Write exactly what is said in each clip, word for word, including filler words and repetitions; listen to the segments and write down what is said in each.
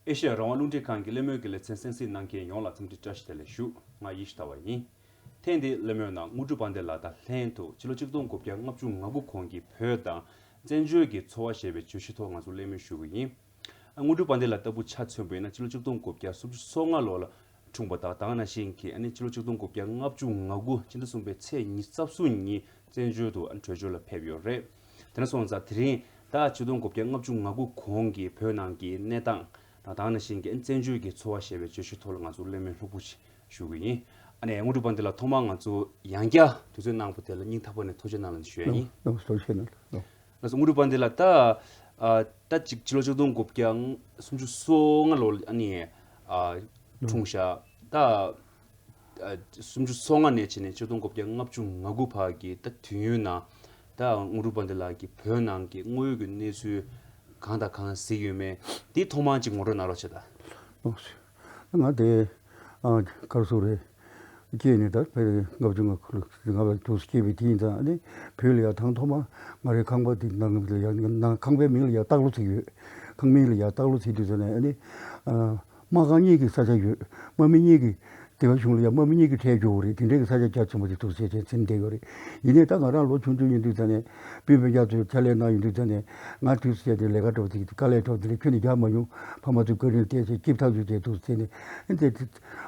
ཨེ་ཤེ་ཡ་རང་དབང་རླུང་འཕྲིན་ཁང་གི་གླེང་མོལ་གྱི་ལེ་ཚན་གསན་གཟིགས་གནང་མཁན་ཡོངས་ལ་འཚམས་འདྲི་བཀྲ་ཤིས་བདེ་ལེགས་ཞུ། ང་ཡེ་ཤེས་ཟླ་བ་ཡིན། ཐེངས་འདིའི་གླེང་མོལ་ནང་དངོས་གྲུབ་དཔལ་ལྡན་ལགས་དང་ལྷན་དུ་ཕྱི་ལོ་ཆིག་སྟོང་དགུ་བརྒྱ་ལྔ་བཅུ་ང་དགུ་གོང་གི་བོད་དང་བཙན་བྱོལ་གྱི་འཚོ་བ་ཞེས་པའི་བརྗོད་གཞི་ཐོག་ང་ཚོ་གླེང་མོལ་ཞུ་གི་ཡིན། དངོས་གྲུབ་དཔལ་ལྡན་ལགས་ལྟ་བུ་ཆ་མཚོན་པ་ཡིན་ན་ཕྱི་ལོ་ཆིག་སྟོང་དགུ་བརྒྱ་སུམ་ཅུ་སོ་ལྔ་ལོ་ལ་འཁྲུངས་པ་དང་། ད་ག་ནང་བཞིན་གྱི་ཨ་ནི་ཕྱི་ལོ་ཆིག་སྟོང་དགུ་བརྒྱ་ལྔ་བཅུ་ང་དགུ་ཕྱི་ཟླ་གསུམ་པའི་ཚེས་ཉི་ཤུ་རྩ་གསུམ་ཉིན་བཙན་བྱོལ་དུ་ཨ་ནི་བྲོས་བྱོལ་ལ་ཕེབས་ཡོད་རེད། དེ་འདྲ་སོང་ཙང་དེ་རིང་ད་ཆིག་སྟོང་དགུ་བརྒྱ་ལྔ་བཅུ་ང་དགུ་གོང་གི་བོད་ནང་གི་གནས་སྟངས་དང་། ད་ག་ནང་བཞིན་གྱི་ཨ་ནི་བཙན་བྱོལ་གྱི་འཚོ་བ་ཞེས་པའི་བརྗོད་གཞི་ཐོག་ལ་ང་ཚོ་གླེང་མོལ་ལྷུག་པོ་ཞིག་ཞུ་གི་ཡིན། ཨ་ནི་དངོས་གྲུབ་དཔལ་ལྡན་ལགས་ཐོག་མར་ང་ཚོ་ཡང་བསྐྱར་དུས་ཚོད་གནང་བ་དེ་ལ་སྙིང་ཐག་པ་ནས་ཐུགས་རྗེ་གནང་ལ་ཞུ་ཡ་ཡིན། ལགས་སོ། ཐུགས་རྗེ་གནང་། ལགས། ལགས་སོ། དངོས་གྲུབ་དཔལ་ལྡན་ལགས་ད། ཨ། ད་ཅིག་ཕྱི་ལོ་ཆིག་སྟོང་དགུ་བརྒྱ་སུམ་ཅུ་སོ་ལྔ་ལོ་ཨ་ནི། ཨ། འཁྲུངས་ཤག་ད། ཨ། སུམ་ཅུ་སོ་ལྔ་ནས་བྱས་ནས་ཆིག་སྟོང་དགུ་བརྒྱ་ལྔ་བཅུ་ང་དགུ་བར་གྱི་ད་དུས་ཡུན་ནང་། ད་དངོས་གྲུབ་དཔལ་ལྡན་ལགས་ཀྱིས་བོད་ནང་གི་དངོས་ཡོད་ཀྱི་གནས་ཚུལ་གང་དང་གང་གཟིགས་ཡོད་མེད་དེ་ཐོག་མར་ཅིག་ངོ་སྤྲོད་གནང་རོགས་བྱེད་དང་། ལགས་སོ། ང་དེ། ཨ། ག་རེ་ཟེར་དགོས་རེད། སྐྱེས་ནས་ད་བོད་ལྔ་བཅུ་ང་དགུ་ལོ་ང་ལ་དུས་སུ་སྐྱེས་པའི་དུས་ཡིན་ཙང་། ཨ་ནི་བོད་ལ་ཡ་དང་ཐོག་མ་ང་རའི་ཁང་པ་དེ་ནང་ལ་ཡ་ནང་ཁང་པའི་མིང་ལ་ཡ་སྟག་ལོ་ཟེར་གྱི་ཡོད། ཁང་མིང་ལ་ཡ་སྟག་ལོ་ཟེར་དུས་ཙ་ནས། ཨ་ནི། ཨ། དམག་ཁང་གཉིས་ཀྱི་ས་ཆ་ཡོད། དམག་མི་གཉིས་ཀྱི། སྡེ་པ་གཞུང་ལ་ཡ་དམག་མི་གཉིས་ཀྱི་གྲས་ཡོད་རེད། དེ་འདྲའི་གི་ས་ཆ་རྒྱ་ཆེན་པོ་ཅིག་འདུག་ཟེར་བྱས་ཟིན་བསྡད་ཡོད་རེད། ཡིན་ནའི་ད་ང་རང་ལོ་ཆུང་ཆུང་ཡིན་དུས་ཙ་ནས་སྤུན་སྤུན་ཀྱག་ཚོས་ཕྱག་ལས་གནང་ཡོང་དུས་ཙ་ནས། ང་དུས་སུ་བྱས་ཏེ་ལས་ཀ་འདྲ་བོ་ཅིག་དཀའ་ལས་འདྲ་བོ་དེ་འདྲ་ཁྱོན་ནས་རྒྱག་མ་མྱོང་། ཕ་མ་ཚོས་བཀའ་དྲིན་བལྟས་བྱས་སྐྱིད་ཐག་ཆོད་བྱས་འདུག་ཟེར་ནས། ཨེ་དེ་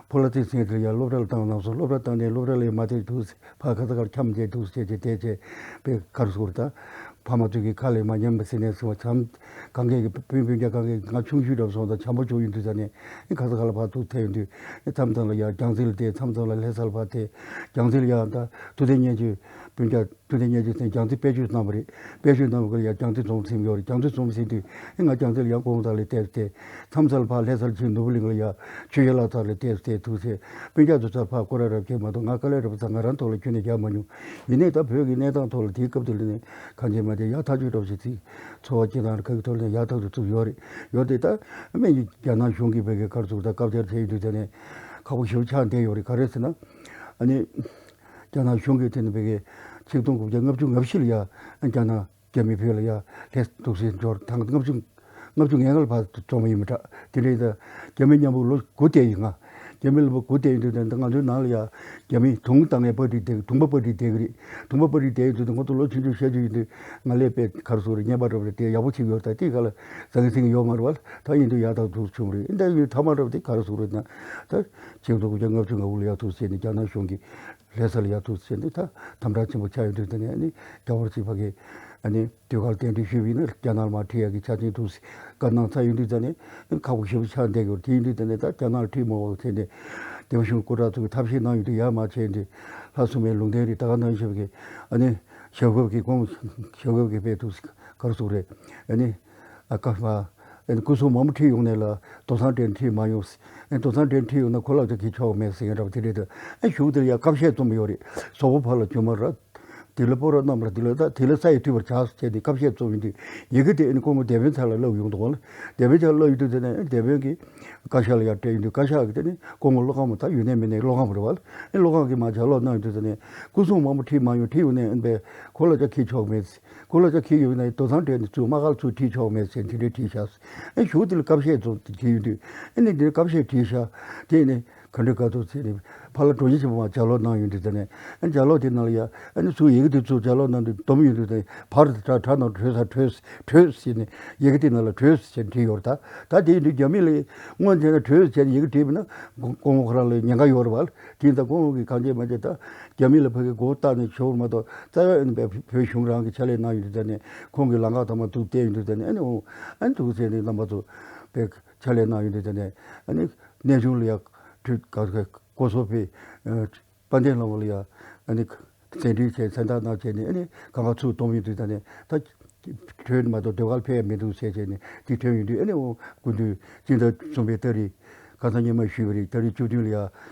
ཕོ་ལ་ཚིག་ཟིན་དེ་ཡ་སློབ་གྲྭ་ལ་བཏང་གནང་སོང་། སློབ་གྲྭ་བཏང་ནས་སློབ་གྲྭ་ལ་ཡ་མ་བསྡད་འདུག་ཟེར། ཕར་ཁ་ས་ཁར་འཁྱམས་བསྡད་འདུག་ཟེར་བྱས་བསྡད་བྱས་པའི་ག་རེ་ཟེར་དགོས་རེད། ད་ཕ་མ་ཚོས་ཀྱི་ཁ་ལ་མ་ཉན་པ་ཟེར་ནས་སོང་བ། བྱམས་གང་གས་ཀྱི་སྤུན་སྤུན་ཀྱག་གང་གས་ང་ཆུང་ཤོས་འདྲ་བ་སོང་ཙང་བྱམས་པོ་ཅིག་ཡིན་དུས་ཙ་ནས། ཨེ་ཁ་ས་ཁ་ལ་ཕར་ཚུར་ཐད་ཡོང་དུས། ཨེ་མཚམས་མཚམས་ལ་ཡ་རྒྱལ་རྩེ་ལ་བསྡད། མཚམས་མཚམས་ལ་ལྷ་ས་ལ་ཕར་ཐད། རྒྱལ་རྩེ་ལ་ཡ་ད་ཐུབ་བསྟན་སྙན་ཆོས་སྤུན་ཀྱག་ཐུབ་བསྟན་སྙན་ཆོས་ཟེར་རྒྱལ་རྩེ་དཔལ་ཆོས་གནང་བ་རེད། དཔལ་ཆོས་གནང་བ་ཀ་ལ་ཡ་རྒྱལ་རྩེ་རྫོང་ཟིན་ཡོད་རེད། རྒྱལ་རྩེ་རྫོང་ཟིན་དུས། ཨེ་ང་རྒྱལ་རྩེ་ལ་ཡ་སྐུ་ངོ་དག་ལ་བལྟས་ཏེ། མཚམས་མཚམས་ལ་ཕར་ལྷ་སར་ཕྱིན། ནོར་བུ་གླིང་ལ་ཡ་ཆོས་རྒྱལ་ལགས་དག་ལ་བལྟས་ཏེ་འདུག་ཟེར། སྤུན་ཀྱག་ཚོ་ཚར་ཕར་སྐོར་ར་རབ་ཁྱེར་མ་གཏོགས་ང་དཀའ་ལས་རབ་ཚ་ང་རང་ཐོག་ལ་ཁྱོན་ནས་རྒྱག་མ་མྱོང་། ཡིན་ནའི་ད་བོད་ཀྱི་གནས་སྟངས་ཐོག་ལ་དེའི་སྐབས་དེ་ལ་ནས་གང་བྱས་མ་བྱས་ཡག་ཐག་ཆོད་འདྲ་བོ་ཞིག་ཚིག་འཚོ་བ་སྐྱེལ་སྟངས་ཁ་གི་ཐོག་ལ་ནས་ཡག་ཐག་ཆོད་བཙུགས་ཡོད་རེད། ཡོད་དེ་ད་སྨན་གྱི་རྒྱ་ནག་གཞུང་གིས་བོད་ཀྱི་ག་རེ་ཟེར་དགོས་རེད། ད་བཀག་རྒྱ་བྱས་ཡོད་དུས་ཙ་ནས་ཁག་པོ་ཞེ་པོ་ཆགས་བསྡད་ཡོད་རེད། ག་རེ་ཟེར་ན། ཨ་ནི། རྒྱ་ནག་གཞུང་གིས་དེ་ནི་བོད་ཀྱི་ཆིག་སྟོང་དགུ་བརྒྱ་ལྔ་བཅུ་ང་བཞི་ལ་ཡ་རྒྱ་ནག་རྒྱ་མི་བོད་ལ་ཡ་ལྷས་འདུག་སེ་འབྱོར་དང་། ལྔ་བཅུ་ལྔ་བཅུ་ང་ལྔ་ལ་ཕར་འཛོམས་པ་ཡིན་པ་འདྲ། དེ་འདྲའི་ད་རྒྱ་མི་མཉམ་པོ་ལོ་དགུ་བསྡད་ཡིན། ང་རྒྱ་མི་ལ་ལོ་དགུ་བསྡད་ཡིན་དུས་ད་ང་ཚོའི་ནང་ལ་ཡ་རྒྱ་མི་དུང་བཏང་ནས་པར་ཊི་བསྡད་ཀྱི། དུང་པ་པར་ཊི་བསྡད་ཀྱི་རེད། དུང་པ་པར་ཊི་བསྡད་ཡིན་དུས་ད་ང་ཚོ་ལོ་ཆུང་ཆུང་ཤ་ཆུ་ཡིན་དུས་ང་ལས་དཔེ་ག་རེ་ཟེར་དགོས་རེད། བརྙན་པར་འདྲ་བོ་རེད། དེ་ཡག་པོ་ཅིག་ཡོད། ད་དེ་ག་ལ་ཟང་ངེ་ཟིང་ངེ་ཡོད་མ་རེད་བ། ད་ཡིན་དུས་ཡག་ཐག་ཐུག་བྱུང་རེད། ད་ཡིན་མཐའ་མ་འདྲ་བོ་དེ་ག་རེ་ཟེར་དགོས་རེད་ན། ད་ཆིག་སྟོང་དགུ་བརྒྱ་ལྔ་བཅུ་ང་དགུ་ལ་ཡ་འདུག་སེ་ནས་རྒྱ་ནག་གཞུང་གིས་ལྷ་ས་ལ་ཡ་འདུག་སེ་ནས་ད་དམ་དྲག་ཆེན་པོ་ཆགས་ཡོད་དུས་ད་ནས། ཨ་ནི་རྒྱ་བོད་ཅིག་ཕ་གི་ཨ་ནི་ཟློས་གར་རྟེན་འབྲེལ་ཞུས་པ་ཡིན་ན་རྒྱ་ནག་ལ་མར་ཁྲིད་ཡག་གི་ཆ་རྐྱེན་འདུག་སེ་བཀའ་གནང་ཚར་ཡོད་དུས་ད་ནས། ཨ་ནི་ཁག་པོ་ཞེ་པོ་ཆགས་བསྡད་ཡོད། དེ་ཡིན་དུས་ད་ནས་ད་རྒྱ་ནག་ལ་ཁྲིད་མ་འོང་ཟེར་ནས་སྡེ་པ་གཞུང་སྐུ་དྲག་ཚོ་གིས་ཐབས་ཤེས་གནང་ཡོད་དུས། ཡར་མར་བྱས་ཏེ་ལྷ་སྲུང་མའི་ལུང་བསྟན་རེད། ད་ག་ནང་བཞིན་པ་གི་ཨ་ནི་ཞབས་གབ་ཀྱི་སྐོར། ཞབས་གབ་ཀྱི་དཔེ་འདུག་སེ་ག་རེ་ཟེར་དགོས་རེད། ཨ་ནི། ཨ་ཀ་མ། ཨ་ནི་སྐུ་སྲུང་མང་པོ་ཁྲིད་ཡོང་ནས་ལ་རྡོ་ཚང་སྤྲད་ཁྲིད་མ་ཡོང་། ཨ་ནི་རྡོ་ཚང་སྤྲད་ཁྲིད་ཡོང་ན་གོ་ལག་ཅིག་འཁྱེར་ཆོག་མེད་ཟེར་མཁན་འདྲ་བོ་དེ་འདྲ་འདུག་ཨ་གཞུག་དེར་ཡ་ཀ་བཤད་རྩོམ་ཡོད་རེད། ཟོག་པོ་ཕར་ལ་བྱུང་མ་ར། དེ་ལ་སྤོ་ར་གནམ་ར། དེ་ལ་ད་དེ་ལ་ས་ཡི་མཐུད་པར་བྱ་ཟེར་ཏེ་ཀ་བཤད་རྩོམ་ཡོང་དུས། ཡི་གེ་དེ་ཨ་ནི་སྐུ་ངོ་སྡེ་དཔོན་ཚང་ལ་བསླབ་ཡོང་འདུག་ག་ལ། སྡེ་དཔོན་ཚང་ལ་བསླབ་ཡོང་དུས་ཙ་ནས། ཨ་ནི་སྡེ་དཔོན་གྱིས་བཀའ་ཤག་ལ་ཡར་སྤྲད་ཡོང་དུས། བཀའ་ཤག་གིས་དེ་ནི་སྐུ་ངོ་བློ་དགའ་མོ། ད་ཡོད་ནས་མེད་ནས་བློ་དགའ་མོ་རེད་བ། ཨ་ནི་བློ་དགའ་གིས་མར་ལྗགས་ཀློག་གནང་ཡོང་དུས་ཙ་ནས། སྐུ་སྲུང་མང་པོ་ཁྲིད་མ་ཡོང་། ཁྲིད་ཡོང་ནས་ཨ་ནི་པའི་གོ་ལག་ཅིག་འཁྱེར་ཆོག་མེད། གོ་ལག་ཅིག་འཁྱེར་ཡོང་ན་རྡོ་ཚང་སྤྲད་ནས་ཚུར་དམག་སྒར་ཚུར་ཁྲིད་ཆོག་མེད་ཟེར་དེ་འདྲའི་ཁྲིད་ཤག་ཨེ་གཞུག་དེ་ལ་ཀ་བཤད་ཚོ་དེ་བྲིས་ཡོང་དུས། ཨེ་ནི་འདིར་ཀ་བཤད་བྲིས་ཤག་དེ་ནི་ག་འདྲ་ག་ཚོད་ཟེར་ནས་ཕར་ལ་གྲོང་ཁྱེར་ཆེན་པོ་མར་ལྗགས་ཀློག་གནང་ཡོང་དུས་ད་ནས། ཨེ་ལྗགས་ཀློག་དེ་ནང་ལ་ཡ་ཨེ་ནི་ཚུར་ཡི་གེ་དེ་ཚུར་ལྗགས་ཀློག་གནང་དུས་སྡོམ་ཡོང་དུས་ད་ནས། ཕར་དྲ་དྲ་ནང་བྲོས་ས་བྲོས། བྲོས་ཟེར་ནས་ཡི་གེ་དེ་ནང་ལ་བྲོས་ཟེར་བྲིས་ཡོད་རེད། ད་ད་དེ་ཡིན་དུས་རྒྱ་མི་ལ་སྔོན་དེ་ན་བྲོས་ཟེར་ནས་ཡི་གེ་བྲིས་པ་ན་སྐུ་ངོ་ཁོ་རང་ལ་ཉེན་ཁ་ཡོད་རེད་བ། དེ་ཡིན་ད་སྐུ་ངོ་གིས་གང་བྱས་མ་བྱས་ད་རྒྱ་མི་ལ་ཕ་གི་མགོ་བཏགས་ནས་ཞོར་མ་གཏོགས། རྩ་བའི་ཨ་ནི་བོད་གཞུང་རང་གི་ཕྱག་ལས་གནང་ཡོང་དུས་ད་ནས། ཁོང་གིས་ལམ་ཁ་ཐོག་མ་ཐུག་བལྟས་ཡོང་དུས་ད་ནས། ཨ་ནི་འོ་ཨ་ནི་འདུག་ཟེར་ནས་རྣམ་པ་ཚོ་བོད་ཕྱག་ལས་གནང་ཡོང་དུས་ད་ནས། ཨ་ནི་གནས་ཆུང་ལ་ཡ་གྲོས་ག་ག་སྐོར་ཚོགས་པའི་ཨ་དཔལ་ལྡན་ལྷ་མོ་ལ་ཡ་ཨ་ནི་གཟེངས་སྒྲིག་བྱས། མཚན་རྟགས་གནང་བྱས་ནས། ཨ་ནི་གང་ག་ཚུར་སྡོམ་ཡོང་དུས་ད་ནས། ད་བྲོས་མ་གཏོགས་ཟློས་གར་ཕེབས་ཡ་མི་འདུག་ཟེར་བྱས་ནས་དེ་བྲོས་ཡོང་དུས། ཨ་ནི་འོ་སྐུ་མདུན་སྤྱི་ཟླ་གསུམ་པའི་ཏ་རིག་ཁ་སང་ཉི་མ་ཞུས་པ་རེད། ཏ་རིག་བཅུ་བདུན་ལ་ཡ་ཨ་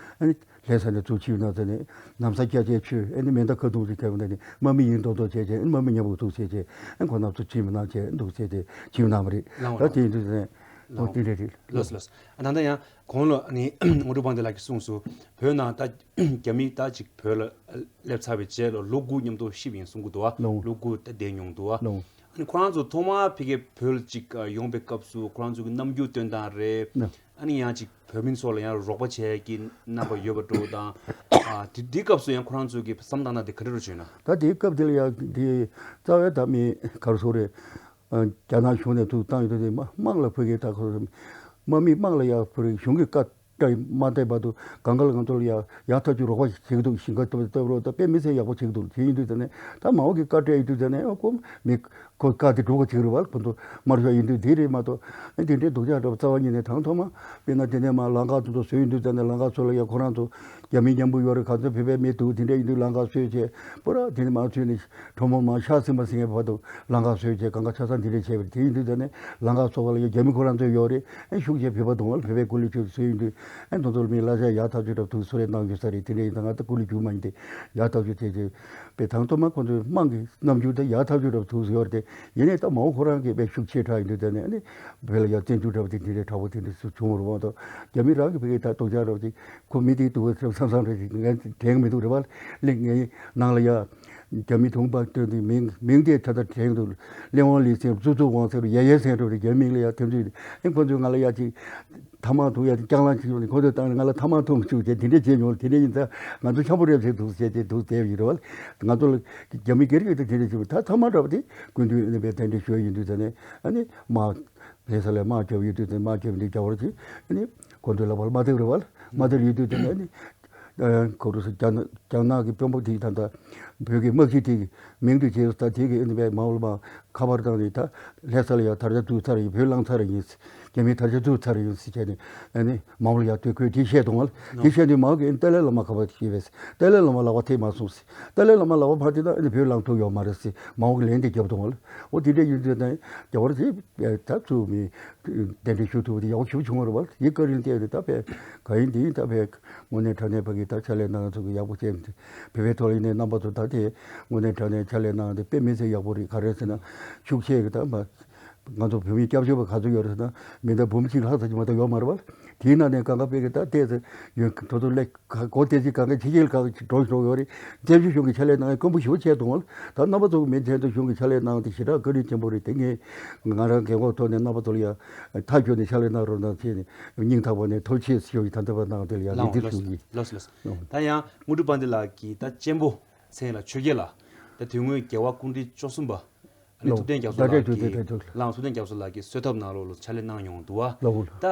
ནི་ལྷ་ས་ནས་ཚུར་ཕྱིན་ན་ཟེར་ནས། ན་བཟའ་སྐྱ་ཆས་མཆོད། ཨ་ནི་མེ་མདའ་ཁ་ཐུམ་ཅིག་ཁྱེར་ཡོང་ནས། ཨ་ནི་དམག་མི་ཡིན་མདོག་མདོག་བྱས་བྱས། ཨ་ནི་དམག་མི་མཉམ་པོ་འདུག་ཟེར་བྱས། ཨ་ནི་ཁོ་རྣམ་ཚོ་ཕྱིན་མི་གནང་བྱས་འདུག་ཟེར་ཏེ་ཕྱིན་གནང་བ་རེད། ལགས་འོང་། ད་དེ་ཡིན་དུས་ཟེར་ནས། ལགས་འོང་། འོ་དེ་འདྲ་རེད། ལགས་སོ། ལགས་སོ། ཨ་ད་ལྟ་ཡང་གོང་ལ་ཨ་ནི་དངོས་གྲུབ་དཔལ་ལྡན་ལགས་ཀྱིས་གསུངས་སོང་། བོད་ནང་ད་རྒྱ་མི་ད་ཅིག་བོད་ལ་སླེབས་ཚར་བའི་རྗེས་ལ་ལོ་དགུ་མཉམ་དུ་གཤིབ་ཡིན་གསུང་གི་འདུག་བ། ལགས་འོང་། ལོ་དགུ་ད་བསྡད་མྱོང་འདུག་བ། ལགས་འོང་། ཁོ་རང་ཚོ་ཐོག་མར་ཕ་གིར་བོད་ལ་ཅིག་ཡོང་པའི་སྐབས་སུ་ཁོ་རང་ཚོ་གི་རྣམ་འགྱུར་སྟོན་སྟངས་རེད། ཨ་ནི་ཡང་ཅིག་བོད་མི་ཚོ་ལ་ཡང་རོགས་པ་བྱེད་ཀྱི་རྣམ་པ་ཡོད་པ་འདྲ་བོ་དང་། ཨ་དེ་དེའི་སྐབས་སུ་ཡང་ཁོ་རང་ཚོ་གི་བསམ་སྟངས་དེ་ག་འདྲ་རུ་བྱུང་ན། ད་དེའི་སྐབས་དེ་ལ་ཡང་དེ་རྩ་བའི་ད་མི་ག་རེ་ཟེར་དགོས་རེད། རྒྱ་ནག་གཞུང་ནས་ཐུགས་བཏང་ཡོད་དུས་དེ་དམག་ལ་ཕ་གིར་ད་ཁོ་དམག་མི་དམག་ལ་ཡང་ཕ་གིར་གཞུང་གི་བཀའ་སྒྲ་མ་བཏབ་བར་དུ་གང་ག་ལ་ང་ཚོ་ལ་ཡ་ཡག་ཐག་ཆོད་རོགས་པ་བྱེད་ཀྱི་འདུག་ཞིང་ཁ་བཏབ་བཏབ་རོགས་ད་དཔེ་མི་སྲིད་ཡག་པོ་བྱེད་ཀྱི་འདུག་དེ་ཡིན་དུས་ད་ནས་ད་མ་འོངས་ཀྱི་བཀའ་སྤྲད་ཡོད་དུས་ད་ནས་ཨ་ཁོ་མི་ཁོ་བཀའ་དེ་སྒྲུབ་པ་བྱེད་ཀྱི་རེད་བ། ཁོ་ཚོ་དམར་ཤོག་ཡིན་དུས་དེ་རེད་མ་གཏོགས་ཨ་དེ་འདྲའི་སྡུག་ཅག་འདྲ་བ་རྩ་བ་ཉིད་ནས་དང་ཐོག་མ་དཔེར་ན་དེ་ནས་མ་ལམ་ཁ་དེ་ཚོ་བཟོས་ཡོད་དུས་ད་ནས་ལམ་ཁ་ཚོ་ལ་ཡ་ཁོ་རང་ཚོ་རྒྱ་མི་མཉམ་པོ་ཡོད་རེད། ག་ཚོད་བོད་པའི་མི་འདུག་དེ་འདྲ་ཡིན་དུས་ལམ་ཁ་བཟོས་བྱས་པོ་ར་དེ་ནས་མ་ཚུད་ནས་གྲོ་མོ་མ་ཤ་ཟིན་པ་ཟིན་ཡས་བར་དུ་ལམ་ཁ་བཟོས་བྱས་གང་ག་ཆ་ཚང་དེ་འདྲ་བྱས་པ་རེད། དེ་ཡིན་དུས་ད་ནས་ལམ་ཁ་བཟོ་བ་ལ་ཡ་རྒྱ་མི་ཁོ་རང་ཚོ་ཡོད་རེད། ཨེ་ཤུགས་ཆེ་བོད་པ་དང་བོད་པའི་སྐུ་ལས་ཆོད་བཟོས་ཡིན་དུས་ཨེ་ང་ཚོ་ལ་མི་གླ་ཆ་ཡག་ཐག་ཆོད་འདྲ་ཐུག་སུ་རེད་གནང་ཡོད་ས་རེད། དེ་འདྲ་ཡིན་ད་ང་ད་སྐུ་ལས་རྒྱུག་མ་ཡིན་ཏེ་ཡག་ཐག་ཆོད་དེ་བྱས་པའི་དང་ཐོག་མ་ཁོ་ཚོའི་དམངས་ཀྱི་རྣམ་འགྱུར་དེ་ཡག་ཐག་ཆོད་འདྲ་ཐུག་སུ་ཡོད་རེད་དེ། ཡིན་ནའི་ད་མ་འོངས་ཁོ་རང་གི་དཔེ་ཤུགས་ཆེ་དྲགས་ཡིན་དུས་ད་ནས་ཨ་ནི་བོད་ལ་ཡ་བཙན་འཛུལ་འདྲ་བ་དེ་འདི་འདྲའི་དྲག་པོ་དེ་འདྲ་སུ་བྱུང་བ་རེད་མ་གཏོགས་རྒྱ་མི་རང་གི་བོད་ཀྱི་ད་སྡུག་ཅག་འདྲ་བ་ཅིག་ཁོ་མི་དེའི་སྡུག་པ་བསམ་བསམ་འདྲ་ཅིག་ངས་དྲན་གི་མི་འདུག་རེད་བ། གླིང་ངའི་ནང་ལ་ཡ་རྒྱ་མི་དུང་པ་སྟོན་དུས་མིང་མིང་དེ་ད་ལྟ་དྲན་གི་འདུག་གླིང་དབང་ལི་ཚན་ཙུ་ཙུ་ཝང་ཟེར་བ་ཡ་ཡའི་ཚན་འགྲོ་རེད། རྒྱ་མི་མིང་ལ་ཡ་དེ་ཚོས་ཨེ་ཁོ་ཚོས་ང་ལ་ཡ་ཅིག་ཐ་མག་འཐུང་ཡ་དེ་རྐྱང་ལངས་བྱེད་ཡོང་ནས་ཁོ་ཚོས་བཏང་ནས་ང་ལ་ཐ་མག་འཐུང་བཅུག་བྱས་དེ་འདྲས་བྱས་མྱོང་། དེ་འདྲས་ཡིན་ཙང་ང་ཚོ་འཁྱམ་པོ་རེད་བྱས་འདུག་བྱས་དེ་འདུག་བསྡད་ཡོད་རེད་བ། ང་ཚོ་ལ་རྒྱ་མི་སྒེར་གྱི་དེ་འདྲས་བྱས་པ་ད་ཐ་མག་འདྲ་བ་དེ་སྐུ་མདུན་ཨ་ནི་བས་གདན་འདྲེན་ཞུས་ཡིན་དུས་ད་ནས་ཨ་ནི་དམག་ལྷ་ས་ལ་དམག་རྒྱབ་ཡོད་དུས་ད་དམག་རྒྱབ་འདི་རྒྱ་བར་གྱིས་ཨ་ནི་ཁོ་ཚོའི་ལག་པར་དམག་དེབ་རེད་བ། དམག་དེབ་ཡོད་དུས་ད་ནས་ཨ་ནི་ཁོ་རུ་རྒྱ་རྒྱ་ནག་གི་དཔོན་པོ་དེ་ད་ལྟ་བོད་ཀྱི་དམག་སྤྱི་དེ་གི་མིང་དུ་བྱས་ད་དེ་གི་ཨ་ནི་བས་མ་འོངས་པ་ཁ་པར་བཏང་ནས་ད་ལྷ་ས་ལ་ཡ་དར་ཆ་བཙུགས་ཚར་ཡིན། བོད་ལངས་ཚར་ཡིན། རྒྱ་མིའི་དར་ཆ་བཙུགས་ཚར་ཡིན་ཟེར་བྱས་ནས་ཨ་ནི་མ་འོངས་ལ་ཡ་དེ་ཁོས་དེ་བཤད་གཏོང་བ་ལ། དེ་བཤད་དུས་མ་འོངས་ཀྱི་ཨ་ནི་ཏཱ་ལའི་བླ་མ་ཁ་པར་བཤད་པས། ཏཱ་ལའི་བླ་མ་ལག་པ་ཐེབས་མ་སོང་ཟེར། ཏཱ་ལའི་བླ་མ་ལག་པ་ཕར་དེ་ན་ཨ་ནི་བོད་ལངས་ཐུབ་ཡོད་མ་རེད་ཟེར་མ་འོངས་ཀྱི་ལན་དེ་རྒྱབ་གཏོང་བ་ལ། འོ་དེ་འདྲ་ཡིན་དུས་ད་རྒྱ་བར་དེ་ད་ཚུགས་མི་གདན་འདྲེན་ཞུ་ཐུབ་པ་དེ་ཡག་པོ་ཞེ་པོ་བྱུང་བ་རེད་བ། དེ་བཀའ་དྲིན་བལྟས་ནས་ད་ཕེ་ག་ཡིན་དེ་ཡིན་ད་ཕེ་དངོས་གནས་དྲང་གནས་ཕ་གི་ད་ཕྱག་ལས་གནང་ཚུལ་གི་ཡག་པོ་བྱས་མི་འདུག་བོད་པའི་ཐོག་ལ་ཡིན་ནའི་རྣམ་པ་ཚོ་ད་དེ་དངོས་གནས་དྲང་གནས་ཕྱག་ལས་གནང་དེ་དཔེ་མི་སྲིད་ཡག་པོ་རེད། ག་རེ་ཟེར་ན་ཤུགས་ཆེ་གི་ད་མ་ང་ཚོ་བོད་མི་སྐྱབས་བཅོལ་བ་ག་ཚོད་ཡོད་རེད་ཟེར་ན་མི་ད་འབུམ་གཅིག་ལྷག་ཙམ་ཅིག་མ་གཏོགས་ཡོད་མ་རེད་བ། དེའི་ནང་ནས་གང་ག་དཔེ་གི་ད་ལྟས་ཚེ་ཡོད་དོ་དོ་ལས་ག་གོ་དེ་ཅིག་གང་ག་ཕྱི་རྒྱལ་གང་ག་ཅིག་འགྲོ་ཞོག་ཡོད་རེད། བཙན་བྱོལ་གཞུང་གི་ཕྱག་ལས་གནང་ཡ་དཀོན་པོ་ཞེ་པོ་བྱས་གཏོང་བ་ལ། ད་རྣམ་པ་ཚོ་གི་མི་དེ་ཚོ་གཞུང་གི་ཕྱག་ལས་གནང་དེ་ཞེ་དྲག་བཀའ་དྲིན་ཆེན་པོ་རེད། དེ་ངས་ང་རང་རྒན་གོག་ཐོག་ནས་རྣམ་པ་ཚོ་ལ་ཡ་མཐའ་འཁྱོལ་ནས་ཕྱག་ལས་གནང་རོགས་གནང་བྱས་ནས་སྙིང་ཐག་པ་ནས་ཐུགས་རྗེ་ཆེ་ཞུ་ཡི་ད་ལྟ་བར་གནང་དེ་ལ་ཡ་ལགས་འོང་། ལགས་སོ་ལགས་སོ་ལགས་སོ། ད་ཡང་དངོས་གྲུབ་དཔལ་ལྡན་ལགས་ཀྱིས་ད་གཅེན་པོ་མཚན་ལ་ཆོས་རྒྱལ་ལགས་ད་དེ་སྔོན་རྒྱལ་བ་སྐུ་ཕྲེང་བཅུ་གསུམ་པ་ཨ་ནི་ལགས་འོང་། ཐུབ་བསྟན་རྒྱ་མཚོ་ད་ལྟའི་ལགས་དུས་ཚོད་ཀྱིས་ད་དུས་ལགས་འོང་། ཐུབ་བསྟན་རྒྱ་མཚོ་ལགས་ཀྱིས་གསོལ་ཐབ་གནང་རོགས་ལ་ཕྱག་ལས་གནང་ཡོང་འདུག་བ། ལགས་འོང་། ད་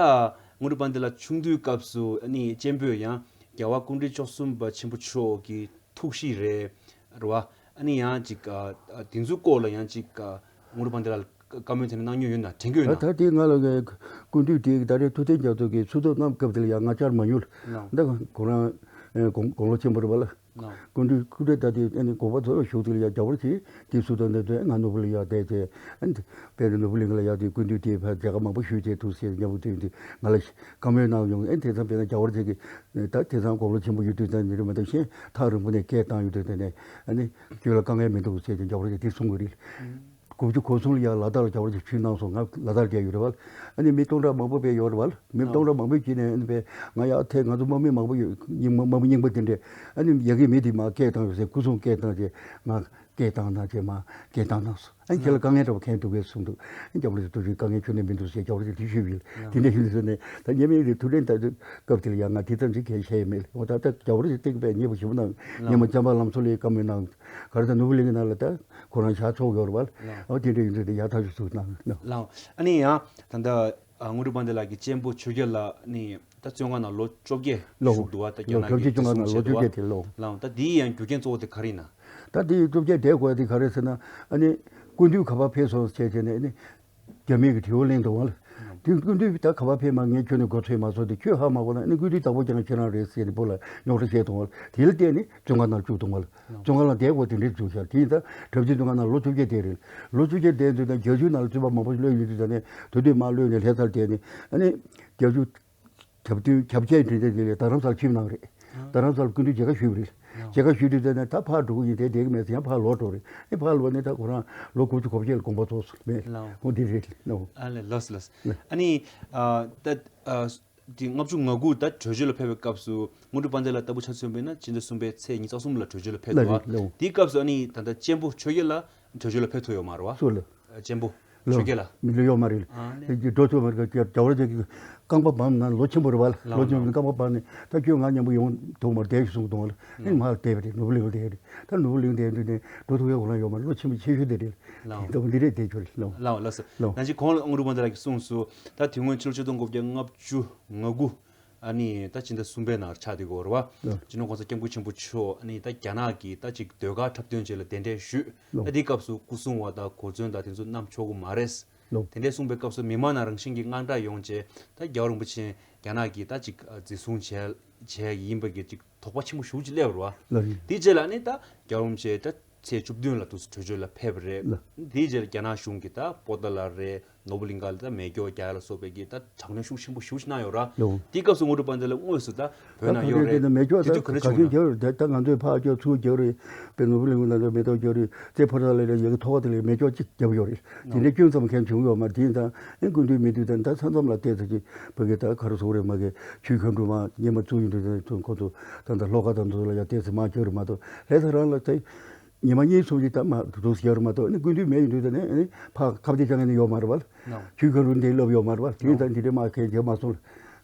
དངོས་གྲུབ་དཔལ་ལྡན་ལགས་ཆུང་དུས་སྐབས་སུ་ཨ་ནི་གཅེན་པོས་ཡང་རྒྱལ་བ་སྐུ་ཕྲེང་བཅུ་གསུམ་པ་ཆེན་པོ་མཆོག་གི་ཐུགས་གཤིས་རེད་རེད་བ། ཨ་ནི་ཡང་ཅིག་ཨ་ཨ་དེ་ཚོའི་སྐོར་ལ་ཡང་ཅིག་ཨ་དངོས་གྲུབ་དཔལ་ལྡན་ལགས་བཀའ་མོལ་དེ་འདྲ་གནང་མྱོང་ཡོད་ན། དྲན་གྱི་ཡོད་ན། ད་ད་དེ་ང་ལ་སྐུ་མདུན་དེ་ད་རེས་ཐུབ་བསྟན་རྒྱ་མཚོ་གིས་གསོལ་ཐབ་གནང་སྐབས་དེ་ལ་ཡང་ང་བཅར་མ་མྱོང་། ལགས་འོང་། ད་ཁོ་རང་དགུང་དགུང་ལོ་ཆེན་པོ་རེད་བ་ལ། ལགས་འོང་། སྐུ་མདུན་སྐུ་ཕྲེང་ད་དེ་ཨ་ནི་དགོངས་པ་རྫོགས་བཞུགས་དེ་ལ་ཡང་རྒྱ་བོར་གྱིས་དེ་སུ་དང་འདི་ཚོས་ང་ནོར་བུ་གླིང་ཡར་བསྡད་དེ་ཨ་ནི་དཔལ་ལྡན་ནོར་བུ་གླིང་ལ་ཡར་དེ་སྐུ་མདུན་དེ་ཕར་མཇལ་ཁ་མང་པོ་ཞུས་བྱས་འདུག་ཟེར་མཉམ་པོ་ཐོན་དུས་ང་ལ་བཀའ་མོལ་གནང་ཡོང་། ཨ་ནི་དེ་ཙམ་དཔེར་ན་རྒྱ་བོར་གྱིས་ད་དེ་ཙམ་དགུང་ལོ་ཆེན་པོ་ཡོད་དུས་ཙམ་ནས་རེད་མ་གཏོགས་གཞན་ཐག་རིང་པོ་ནས་སྐད་བཏང་ཡོད་དུས་ཙམ་ནས་ཨ་ནི་ཁྱོད་ལ་དཀའ་ངལ་མི་འདུག་ཟེར་ཏེ་རྒྱ་བོར་གྱིས་དེ་གསུང་གི་རེད། དགུ་བཅུ་གོ་གསུམ་ལ་ཡང་ལ་དྭགས་ལ་རྒྱ་བོར་གྱིས་ཆིབས་གནང་སོང་། ང་ལ་དྭགས་བསྡད་ཡོད་རེད་བ། ཨ་ནི་མི་སྟོང་ཕྲག་མང་པོ་དཔེ་ཡོད་རེད་བ། མི་སྟོང་ཕྲག་མང་པོའི་དཀྱིལ་ནས་ཨ་ནི་དཔེ་ང་ཡར་ཐད་ང་ཚོ་དམག་མི་མང་པོ་ཡོད། རྙིང་མ་དམག་མི་རྙིང་པ་དེ་འདྲས་ཨ་ནི་ཡ་གི་མི་དེ་མར་སྐད་བཏང་ཡོད་ཟེར་སྐུ་སྲུང་སྐད་བཏང་རྗེས་ང་སྐད་བཏང་གནང་རྗེས་མར་སྐད་བཏང་གནང་སོང་། ཨ་ནི་ཁྱེད་ལ་དཀའ་ངལ་འདྲ་བོ་གང་ཡང་འདུག་གས་གསུངས་འདུག་ཨ་ནི་རྒྱ་བོར་གྱིས་དུས་ཚོད་དཀའ་ངལ་ཁྱོན་ནས་མི་འདུག་ཟེར་རྒྱ་བོར་གྱིས་དེ་ཞུས་པ་ཡིན། དེ་འདྲ་ཡིན་ཟེར་ནས་ད་ཉེས་མེད་རེད། ཐུབ་བསྟན་ད་དུས་སྐབས་དེ་ལ་ཡང་ང་དེ་ཙམ་ཞིག་གས་བཤད་ཡོད་མེད། འོ་ད་ལྟ་རྒྱ་བོར་གྱིས་སྟེགས་པའི་མཉེས་པོ་ཞིབ་པོ་གནང་། ཉི་མ་བྱམས་པ་ལམ་སྲོལ་ལའི་བཀའ་མོལ་གནང་། ག་རེ་ད་ནོར་བུ་གླིང་གི་ནང་ལ་ད་ཁོ་རང་ཞག་ཚོགས་ཡོད་རེད་བ། ཨོ་དེ་འདྲ་ཡིན་ཚུལ་དེ་ཡག་ཐག་ཆོད་ཚུལ་གནང་གནང་། ལགས་འོང་། ཨ་ནི་ཡང་ད་ལྟ་ཨ་དངོས་གྲུབ་དཔལ་ལྡན་ལགས་ཀྱི་གཅེན་པོ་ཆོས་རྒྱལ་ལགས་ནི་ད་བཙོན་ཁང་ནང་ལོ་བཅོ་བརྒྱད་ལོ་བཞུགས་འདུག་བ། ད་ལོ་རྒྱ་ནག་གི་བཅོ་བརྒྱད་ཅུང་ཁ་ནང་ལོ་བཅོ་བརྒྱད་དེ་ལོ། ལགས་འོང་། ད་དེའི་ཡང་རྒྱུ་རྐྱེན་གཙོ་བོ་དེ་ག་རེ་ཡིན་ན། ད་དེ་བཅོ་བརྒྱད་བསྡད་དགོས་དེ་ག་རེ་ཟེར་ན་ཨ་ནི་སྐུ་མདུན་ག་པར་ཕེབས་སོང་ཟེར་བྱས་ནས་ཨ་ནི། རྒྱ་མིའི་གི་དྲི་བ་གླེང་དུ་བ་ལ། དེ་སྐུ་མདུན་ད་ག་པར་ཕེབས་མ་ངས་ཁྱོད་ནས་མགོ་ཚོས་མ་སོང་དེ་ཁྱོད་ཧ་མ་གོ་ན་ཨ་ནི་སྐུ་མདུན་བདག་པོ་ཀྱང་ཁྱེད་རང་རེད་ཟེར་ནས་བུ་ལ་རྙོག་དྲ་བཤད་དུ་བ་ལ། དེ་ལ་བརྟེན་ནས་བཙོན་ཁང་ནང་བཅུག་དུ་བ་ལ། བཙོན་ཁང་ལ་བསྡད་དགོས་དེ་འདྲའི་བཅུག་ཤག་དེ་ཡིན་ད་གྲྭ་བཞི་བཙོན་ཁང་ནང་ལོ་བཅོ་བརྒྱད་བསྡད་རེད། ལོ་བཅོ་བརྒྱད་བསྡད་དུས་ད་རྒྱ་གཞུང་ནང་ལ་བཙོན་པ་མང་པོ་ཞིག་གློད་ཡོང་དུས་ད་ནས་དུས་དུས་མ་གློད་ནས་ལྷ་སར་བསྡད་ནས་ཨ་ནི་རྒྱ་གཞུང་། ཁྱབ་མདུན་ཁྱབ་ཆེན་དྲིན་ཆེན་དེ་ལས་རྡ་རམ་ས་ལ་ཆིབས་གནང་རེད། རྡ་རམ་ས་ལ་སྐུ་མདུན་མཇལ་ཁ་ཞུས་པ་རེད། མཇལ་ཁ་ཞུས་དུས་ཙམ་ནས་ད་ཕར་འགྲོ་གི་ཡིན་དེ་བསྡད་གི་མེད་ཟེར་ཡང་ཕར་ལོག་འགྲོ་རེད། ཨེ་ཕར་ལོག་ནས་ད་ཁོ་རང་ལོ་དགུ་བཅུ་གོ་བརྒྱད་ལ་དགོངས་པ་རྫོགས་སོང་མེད། ལགས་འོང་། འོ་འདི་རེད་ལགས་འོང་། ཨ་ལས་ལགས་སོ་ལགས་སོ། ཨ་ནི་ཨ་ད་ཨ་དེ་ལྔ་བཅུ་ང་དགུ་ད་བྲོས་བྱོལ་ལ་ཕེབས་པའི་སྐབས་སུ་དངོས་གྲུབ་དཔལ་ལྡན་ལགས་ལྟ་བུ་ཆ་མཚོན་པས་ན་སྤྱི་ཟླ་གསུམ་པའི་ཚེས་ཉི་ཤུ་རྩ་གསུམ་ལ་བྲོས་བྱོལ་ལ་ཕེབས་ལགས་འདུག་བ། རེད་ལགས་འོང་། དེའི་སྐབས་སུ་ཨ་ནི་ད་ལྟ་གཅེན་པོ་ཆོས་རྒྱལ་ལགས་བྲོས་བྱོལ་ལ་ཕེབས་ཐུབ་ཡོད་མ་རེད་བ། སུ་ལ། གཅེན་པོ་ལོ། ཆོས་རྒྱལ་ལགས། མི་ལོ་ཡོད་མ་རེད། ཨ་ནི། དེ་འགྲོ་ཐུབ་མ་རེད། རྒྱ་རྒྱ་བོད་ཅག་གི་རྐང་པ་བམ་ན་ལོ་ཆེན་པོ་རེད་བ། ལོ་ལོ་ཆེན་པོ་ལོ། རྐང་པ་བམ་ནས་ད་ཁྱོད་ང་མཉམ་པོ་ཡོང་ཐུབ་མ་རེད་བསྡད་ཤིག་གསུངས་འདུག་བ། ཨ་ནི་མར་བསྡད་པ་རེད། ནོར་བུ་གླིང་བསྡད་རེད། ད་ནོར་བུ་གླིང་བསྡད་དུས་ནས་འགྲོ་ཐུབ་ཡག་གོ་ལ་ཡོད་མ་རེད། ལོ་ཆེན་པོ་ཆེ་ཤོས་དེ་རེད། ལགས། ད་འདི་རེད་བསྡད་ཆོག་རེད། ལགས། ལགས་ལགས་སོ། ལགས། ད་ཅིག་གོང་ལ་དངོས་གྲུབ་དཔལ་ལྡན་ལགས་ཀྱིས་གསུངས་སོང་། ད་དེ་སྔོན་ཕྱི་ལོ་ཆིག་སྟོང་དགུ་བརྒྱ་ལྔ་བཅུ་ང་དགུ། ཨ་ནི་ད་ཕྱི་ཟླ་གསུམ་པའི་ནང་ཆགས་བསྡད་ཡོད་རེད་བ། ལགས། སྤྱི་ནོར་༸གོང་ས་༸སྐྱབས་མགོན་ཆེན་པོ་མཆོག་ཨ་ནི་ད་རྒྱ་ནག་གི་ད་ཅིག་ཟློས་གར་འཁྲབ་སྟོན་བྱས་ལ་གདན་འདྲེན་ཞུས། ལགས། ད་དེའི་སྐབས་སུ་སྐུ་སྲུང་བ་དང་གོ་མཚོན་དང་དེ་ཚོ་བསྣམས་ཆོག་གི་མ་རེད། ལགས། དེ་འདྲས་གསུངས་པའི་སྐབས་སུ་མི་མང་ནང་རང་བཞིན་གྱིས་དངངས་སྐྲག་ཡོང་བྱས། ད་རྒྱལ་བ་རིན་པོ་ཆེ་རྒྱ་ནག་གི་ད་ཅིག་འཛིན་བཟུང་བྱས་བྱས་ཡིན་པ་གི་ཅིག་དོགས་པ་ཆེན་པོ་ཞེ་པོ་ཅིག་སླེབས་པ་རེད་བ། ལགས་རེད། དེའི་རྗེས་ལ་ནི་ད་རྒྱལ་བ་རིན་པོ་ཆེ་ད་ཚེས་བཅུ་བདུན་ལ་དུས་སུ་གྲོས་ཆོད་ལ་ཕེབས་པ་རེད། ལགས། དེའི་རྗེས་ལ་རྒྱ་ནག་གཞུང་གིས་ད་པོ་ཏཱ་ལ་རེད། ནོར་བུ་གླིང་ག་ལ་ད་མེ་སྒྱོགས་རྒྱག་ཡ་ལ་སོགས་པའི་གི་ད་དྲག་གནོན་ཤུགས་ཆེན་པོ་ཞེ་པོ་ཅིག་གནང་ཡོད་ར། ལགས། དེའི་སྐབས་སུ་དངོས་གྲུབ་དཔལ་ལྡན་ལགས་དངོས་སུ་ད་བོད་ནང་ཡོད་རེད། མེ་སྒྱོགས་དེ་དུས་ག་འདྲ་བྱུང་ན། ད་ང་ཚོས་ཕར་སྒྱོགས་རེད། ད་ང་ཚོས་ཕར་སྒྱོགས་ཚུར་སྒྱོགས་རེད། དཔེར་ན་ནོར་བུ་གླིང་ག་ནང་ལ་མེ་ཏོག་སྒྱོགས་རེད། རྩེ་ཕོ་བྲང་ལ་ཡ་གི་ཐོག་ཁ་དེ་ལ་མེ་སྒྱོགས་གཅིག་བརྒྱབ་ཡོད་རེད། དེ་འདྲའི་སྐྱོན་ཙམ་མཁན་བྱུང་ཡོད་མ་རེད། དེ་ཡིན་ཙང་ཨེ་སྐུ་མདུན་མི་འདུག་ད་ད་མཚམས་མཚམས་ལ་བལྟས་ཚེ་ཅིག་ཕ་གི་ད་ག་རེ་ཟེར་དགོས་རེད། མ་གི་ཆོས་མཁན་སྒྲོལ་མ་སྔོན་མ་བཙུགས་ཡོང་དུས་ད་ཁོང་ཚོ་ད་ད་ལྷོ་ཁ་དང་ཚོ་ལ་ཡ་བལྟས་ཚེ་མ་སྒྱོགས་རེད་མ་གཏོགས། ལྷ་ས་རང་ལ་ད་ཉི་མ་གཉིས་གསུམ་ཅིག་ད་མ་འདུག་ཟེར་མ་གཏོགས། ཨ་ནི་སྐུ་མདུན་མེད་ཡོང་དུས་ད་ནི་ཨ་ནི་ཕར་ཁ་གཏད་བཅག་མཁན་ནི་ཡོད་མ་རེད་བ། ལགས། ཆོས་མཁན་སྒྲོལ་མ་དེ་སླེབས་ཡོད་མ་རེད་བ། དེ་ཡིན་ཙང་འདི་འདྲའི་མ་གལ་ཆེ་མ་སོང་།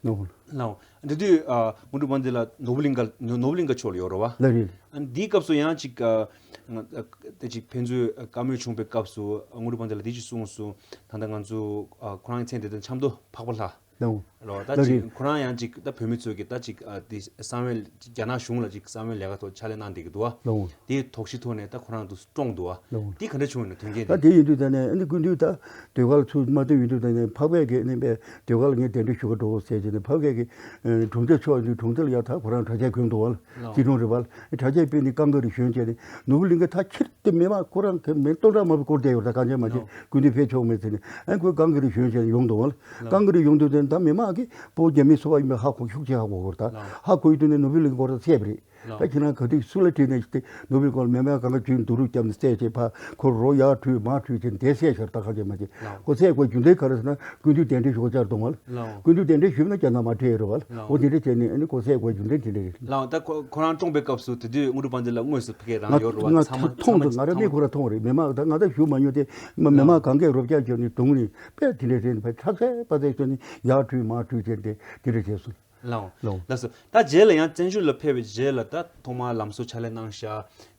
ལགས། ལགས། དེ་དུས་ཨ་དངོས་གྲུབ་དཔལ་ལྡན་ལགས་ནོར་བུ་གླིང་ག་ནོར་ནོར་བུ་གླིང་ག་ཕྱོགས་ལ་ཡོད་རེད་བ། ལགས་རེད། ཨ་ནི་འདིའི་སྐབས་སུ་ཡང་ཅིག་ཨ་ང་ཨ་དེ་ཅིག་ཕན་ཚུན་བཀའ་མོལ་བྱུང་བའི་སྐབས་སུ་དངོས་གྲུབ་དཔལ་ལྡན་ལགས་འདི་ཅིག་གསུངས་སོང་། ད་ལྟ་ང་ཚོ་ཨ་ཁོ་རང་གི་མཚན་དེ་དང་ཆབ་མདོ་འཕགས་པ་ལྷ། ལགས། ལོ་ད་ལགས་ཅིག་རེད། ཁོ་རང་ཡང་ཅིག་ད་བོད་མི་ཚོས་ཀྱི་ད་ཅིག་ཨ་དེ་གསང་བའི་རྒྱ་ནག་གཞུང་ལ་ཅིག་གསང་བའི་ལས་ཀ་ཐོག་ཕྱག་ལས་གནང་བསྡད་ཀྱི་འདུག་བ། ལགས། དེའི་དོགས་གཞི་ཐོག་ནས་ད་ཁོ་རང་དུ་བཀྲོངས་འདུག་བ། ལགས། དེ་ག་འདྲ་བྱུང་ཡོད་ན་དོན་རྐྱེན་ད་དེ། དེ་ཡིན་དུས་ད་ནས་ཨ་ནི་སྐུ་མདུན་ད་ཟློས་གར་ལ་ཚུར་མ་བཏོན་ཡོང་དུས་ད་ནས་འཕགས་པས་ཀྱི་ཨ་ནི་པའི་ཟློས་གར་ལ་ངས་གདན་འདྲེན་ཞུ་ག་འགྲོ་ཟེར་བྱས་ནས་འཕགས་པས་ཀྱི་ཨ་གྲོང་ཁྱེར་ཕྱོགས་ཡོང་དུས་གྲོང་ཁྱེར་ལ་ཡ་ད་ཁོ་རང་གྲྭ་ཆས་གོན་འདུག་བ། ལགས། སྐྱིད་གྲོང་རེད་བ། གྲྭ་ཆས་སྤེལ་ནས་རྐང་ག་རེ་ཞོན་བྱས་ནས་ནོར་བུ་གླིང་ག་ད་ཁྱེར་དེ་མི་མང་ཁོ་རང་གི་མི་སྟོང་ཕྲག་མང་པོ་སྐོར་བསྡད་ཡོད་རེད། ད་གང་བྱས་མ་བྱས་ལགས། སྐུ་མདུན་ཕེབས་ཆོག་མེད་ཟེར་ནས་ཨ་ཁོས་རྐང་ག་རེ་ཞོན་བྱས་ནས་ཡོང་འདུག་བ། ལགས། རྐང་ག་རེ་ཡོང་དུས་ད་ད་མི་མང་གིས་སྤོ་རྒྱ་མི་སོ་བ་ཡིན་པའི་ཧ་གོ་ཤུགས་ཆེ་ཧ་གོ་གོ་རེད་ད། ལགས། ཧ་གོ་ཡོང་དུས་ནས་ནོར་བུ་གླིང་ག་སྐོར་ད་ཚད་པ་རེད། ལགས། ད་ཁྱེད་རང་ག་དུས་སུ་ལ་བྲིས་ནས་ནོར་བུའི་སྐོར་མེ་མེ་གང་ག་བྱུས་འདུག་རུ་བརྒྱབ་ནས་བསད་བྱས་ཕ་ཁོ་རོ་ཡར་བྲུས་མར་བྲུས་བྱས་འདས་བསད་ཤར་ད་ག་ཅེ་མ་ཅེ། ལགས། ཁོ་བསད་དགོས་རྒྱུ་མཚན་ག་རེ་ཟེར་ན་སྐུ་མདུན་གདན་འདྲེན་ཞུ་བ་བཅར་གཏོང་བ། ལགས། སྐུ་མདུན་གདན་འདྲེན་ཞུས་ན་རྒྱ་ནག་མ་ཁྲེལ་རུ་བ། ལགས། འོ་དེ་འདྲ་བྱས་ནས་ཨ་ནི་ཁོ་བསད་དགོས་རྒྱུ་མཚན་དེ་འདྲ་རེད། ལགས། ད་ཁོ་ཁོ་རང་བཀྲོངས་པའི་སྐབས་སུ་དེ་དུས་དངོས་གྲུབ་དཔལ་ལྡན་ལགས་དངོས་སུ་ཕ་གིར་རང་ང་ཡོད་རུ་བ། ང་ཚང་མ་མཐོང་ཚང་མ་འདུག་ང་རང་མིག་ཁོ་ར་མཐོང་རེད། མི་མང་ད་ང་ད་ཞུ་མ་མྱོང་དེ་མི་མང་གང་གས་རོབ་རྒྱག་བྱས་ནས་དུང་ནས་དཔེ་དེ་འདྲ་རེད། ཕ་ཁྲག་ཚད་པ་ཚད་བྱས་ནས་ཡར་བྲུས་མར་བྲུས་བྱས་ཏེ་དེ་འདྲ་བྱས་སོང་། ལགས། ལགས། ལགས་སོ། ད་རྗེས་ལ་ཡང་བཙན་བྱོལ་ལ་ཕེབས་པའི་རྗེས་ལ་ད་ཐོག་མར་ལམ་བཟོ་ཕྱག་ལས་གནང་ཤག་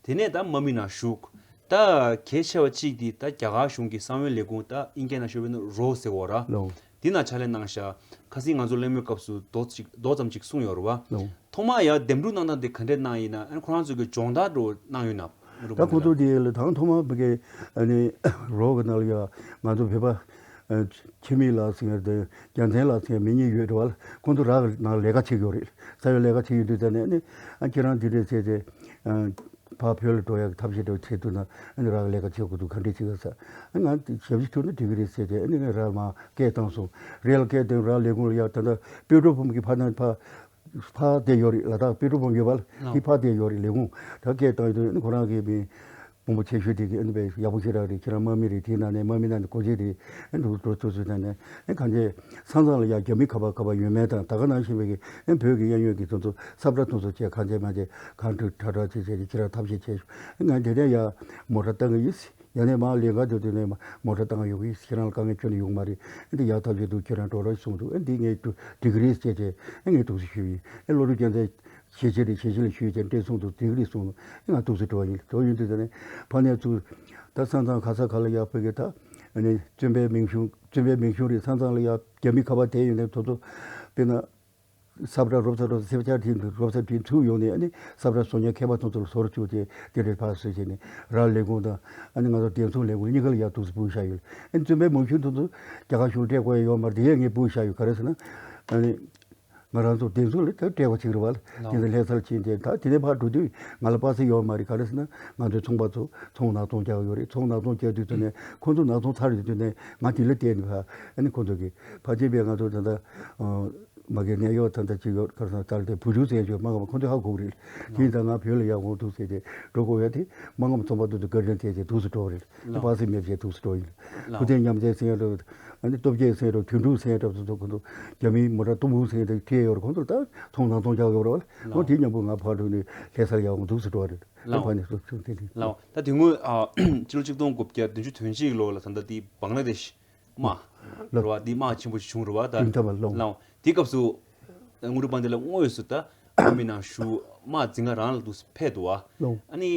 དེ་ནས་ད་དམག་མི་ནང་ཞུགས། ད་གལ་ཆེ་བ་གཅིག་དེ་ད་རྒྱ་གར་གཞུང་གི་གསང་བའི་ལས་ཁུངས་ད་ཨིན་སྐད་ནང་ཤོད་པ་ཡིན་ན་རོ་ཟེར་བ་ར། ལགས། དེ་ནང་ཕྱག་ལས་གནང་ཤག་ཁ་སང་ང་ཚོ་གླེང་མོལ་སྐབས་སུ་མདོ་ཅིག་མདོ་ཙམ་ཅིག་གསུངས་ཡོད་རེད་བ། ལགས། ཐོག་མར་ཡང་འདེམས་སྒྲུག་གནང་སྟངས་དེ་ག་འདྲས་གནང་ཡིན་ན། ཨ་ནི་ཁོ་རང་ཚོ་གི་སྦྱོང་བརྡར་འདྲ་བོ་གནང་ཡོད་ན། ད་ཁོ་ཚོ་དེ་ལ་དང་ཐོག་མར་ཕ་གི་ཨ་ནི་རོ་གི་ནང་ལ་ཡ་ང་ཚོ་བོད་པ་ཨ་འཆི་མེད་ལགས་ཟེར་མཁན་དེ་རྒྱལ་མཚན་ལགས་ཟེར་མཁན་མི་གཉིས་ཡོད་རེད་བ། ཁོང་ཚོ་རག་གི་ནང་ལས་ཀ་བྱེད་ཀྱི་ཡོད་རེད། ས་ཡོད་ལས་ཀ་བྱེད་ཀྱི་འདུག་ད་ནས་ཨ་ནི་ཨ་ཁྱེད་རང་འདི་འདྲས་བྱས་ཏེ་ཨ་ཕར་བོད་ལ་འགྲོ་ཡག་གི་ཐབས་ཤེས་འདྲ་བོ་བྱེད་ཐུབ་ན་ཨ་ནི་རག་ལས་ཀ་བྱེད་དགོས་འདུག་ག་འདྲས་བྱེད་ག་ཟེར། ཨ་ང་ཞབས་ཕྱི་ཐུབ་ན་འགྲིག་གི་རེད་ཟེར་ཏེ་ཨ་ནི་ངས་རག་མར་སྐད་བཏང་སོང་། རེད་ལ་སྐད་བཏང་རག་ལས་ཁུངས་ལ་ཡ་ད་ལྟ་པེ་ཏྲོ་ཕུང་གི་ཕ་ན་ཕ་ཕར་བསྡད་ཡོད་རེད། ལ་དྭགས་པེ་ཏྲོ་ཕུང་ཡོད་པ་ལ་དེ་ཕར་བསྡད་ཡོད་རེད། ལས་ཁུངས་ད་སྐད་བཏང་ཡོད་དུས་ཁོ་རང་གིས་མི་དཔོན་པོ་ཆེ་ཤོས་དེ་གིས་ཨ་ནི་དཔེ་ཡག་པོ་ཞེ་དྲག་རེད། ཁྱེད་རང་དམག་མི་རེད། དེའི་ནང་ནས་དམག་མི་ནང་ནས་གོ་ཆེ་རེད། ཨ་འདུག་འགྲོ་ཐུབ་ཚོད་ནང་ནས་ཨ་གང་ཅི་ས་མཚམས་ལ་ཡ་རྒྱ་མི་ཁ་པར་ཁ་པར་ཡོད་མེད་དང་ད་ག་ནང་བཞིན་པའི་གི་ཨ་བོད་ཀྱི་གཡས་གཡོན་གྱི་དེ་ཚོ་ས་བཀྲ་དེ་ཚོ་བཅས་གང་ཅི་མ་ཅི་གང་འཁྲུག་ཁྲ་ཁྲ་བྱས་བྱས་ཁྱེད་རང་ཐབས་ཤེས་བྱས་ཤོག་ཨ་ང་དེ་ནས་ཡ་མོ་ཊ་བཏང་གི་ཡིན། ཡང་ནས་མར་ལས་ཀ་འགྲོ་དུས་ནས་མོ་ཊ་བཏང་ཡོང་གི་ཡིན། ཁྱེད་རང་ལ་དཀའ་ངལ་ཁྱོན་ནས་ཡོང་མ་རེད། འདི་ཡག་ཐག་ཆོད་འདུག་ཁྱེད་རང་འགྲོ་རོགས་གསུངས་འདུག་ཨ་འདི་ངས་འགྲིག་གི་རེད་ཟེར་བྱས་ཨ་ངས་ཐུགས་སུ་ཞུས་པ་ཡིན། ཨ་བློ་གྲོས་རྒྱལ་མཚན་ཞལ་ཆེ་རེད། ཞལ་ཆེ་ལ་ཞུས་བྱས་འདྲེ་གསུངས་འདུག་འགྲིག་གི་རེད་གསུངས་འདུག་ཨ་ང་ཐུགས་སུ་འགྲོ་བ་ཡིན། འགྲོ་ཡོང་དུས་ད་ནས་ཕ་ནས་ཚུར་ད་ས་མཚམས་ག་ས་ག་ལ་ཡག་པོ་གི་ད་ཨ་ནི་བཙོན་པའི་མིང་གཞུང་བཙོན་པའི་མིང་གཞུང་རེད། ས་མཚམས་ལ་ཡག་རྒྱ་མི་ཁ་པར་དེ་ཡོད་ནས་དོ་ཚོ་དཔེར་ན། ས་བཀྲ་རོབ་ཚ་རོབ་ཚ་སེར་སྐྱ་དེ་རོབ་ཚ་དེ་ཚུར་ཡོང་ནས་ཨ་ནི་ས་བཀྲ་བཟོ་མཁན་མཁས་པ་ཚོ་ཚོར་བཟོ་རུ་བཅུག་སྟེ་དེ་འདྲའི་ཕར་བཟོས་བྱས་ནས་ར་ལས་ཁུངས་དང་ཨ་ནི་ང་ཚོ་བདེ་སྲུང་ལས་ཁུངས་གཉིས་ཀ་ལ་ཡར་ཐུགས་སུ་ཕུལ་བཞག་ཡོད། ཨ་ནི་བཙོན་པའི་མང་ཤོས་ཚོ་ཚོ་རྒྱ་གར་གཞུང་སྤྲད་དགོས་ཡ་ཡོད་མ་རེད། དེ་ཡས་ངས་ཕུལ་བཞག་ཡོད། ག་རེ་ཟེར་ན་ཨ་ནི་ང་རང་ཚོ་བདེ་སྲུང་ལ་ད་སྤྲད་དགོས་ཅིག་རེད་བ། དེ་ཚོ་ལྷ་སར་ཕྱིན་ཏེ་ད་དེ་ནས་ཕར་འགྲོ་དུས་ང་ལ་པ་སེ་ཡོད་མ་རེད། ག་རེ་ཟེར་ན་ང་ཚོའི་ཚོང་པ་ཚོ་ཚོང་ནག་ཚོང་རྒྱག་ཡོད་རེད། ཚོང་ནག་ཚོང་རྒྱག་དུས་ཚོ་ནས་ཁོང་ཚོ་ནག་ཚོང་ཚར་ཡོད་དུས་ནས་ང་དེ་ལ་བལྟས་ནས་ཕར་ཨ་ནི་ཁོང་ཚོ་གིས་ཕར་ཕྱིན་པས་ང་ཚོ་ད་ལྟ། མ་གི་ནད་གཡོག་ད་ལྟ་ཅིག་ཡོད་གར་སོང་ལྟར་ཏེ་བུ་ཕྲུག་ཟེར་ཡ་ཅིག་མ་ག་མ་ཁོང་ཚོས་ཧ་གོ་གི་རེད། དེ་ཡིན་ཙང་ང་བོད་ལ་ཡར་འོང་འདུག་ཟེར་ཏེ་འགྲོ་དགོས་ཡ་དེ་མ་ག་མ་རྩོམ་པ་འདུག་ཏུ་བཀའ་དྲིན་ཆེ་ཆེ་འདུག་སེ་འགྲོ་བ་རེད། དེ་ལགས། པ་སེ་མེད་ཆེ་འདུག་སེ་འགྲོ་ཡིན། ལགས། ཕུ་ཐེན་མཉམ་འབྲེལ་ཟེར་ཡ་འདྲ། ཨ་ནི་སྟོབས་རྒྱས་ཟེར་ཡ་འདྲ། དུད་འགྲོ་ཟེར་ཡ་འདྲ་སོ་སོ་ཁོང་ཚོ་རྒྱ་མིའི་མོ་ཊ་གཏུམ་པོ་ཟེར་ཡ་འདྲ་ཁྲིད་ཡོད་རེད། ཁོང་ཚོ་ད་ཚོང་དང་ཚོང་རྒྱག་ཡོད་རེད་བ། ལགས། ཁོང་དེ་མཉམ་པོ་ང་ཕར་འགྲོ་ནས་ལྷ་སར་ཡར་འོང་འདུག་སེ་འགྲོ་བ་རེད། ལགས། ཕར་ནས་སོ་སོ་དེ་རེད། ལགས། ད་དེ་སྔོན་ཨ་ཕྱི་ལོ་ཆིག་སྟོང་དགུ་བརྒྱ་བདུན་ཅུ་དོན་གཅིག་ལོ་ལ་ད་ལྟ་དེ་བང་ལ་དེཤ་དམག་ལགས། རེད་བ། དེ་དམག་ཆེན་པོ་ཞིག་བྱུང་རེད་བ། ད་དོན་དམ་པ་ལགས། ལགས། དེ་སྐབས་སུ་དངོས་གྲུབ་དཔལ་ལྡན་ལགས་དངོས་སུ་ད་དམག་མི་ནང་ཞུགས་དམག་འཛིན་གྲྭ་རང་ལ་འདུག་སེ་ཕེབས་འདུག་བ། ལགས། ཨ་ནི་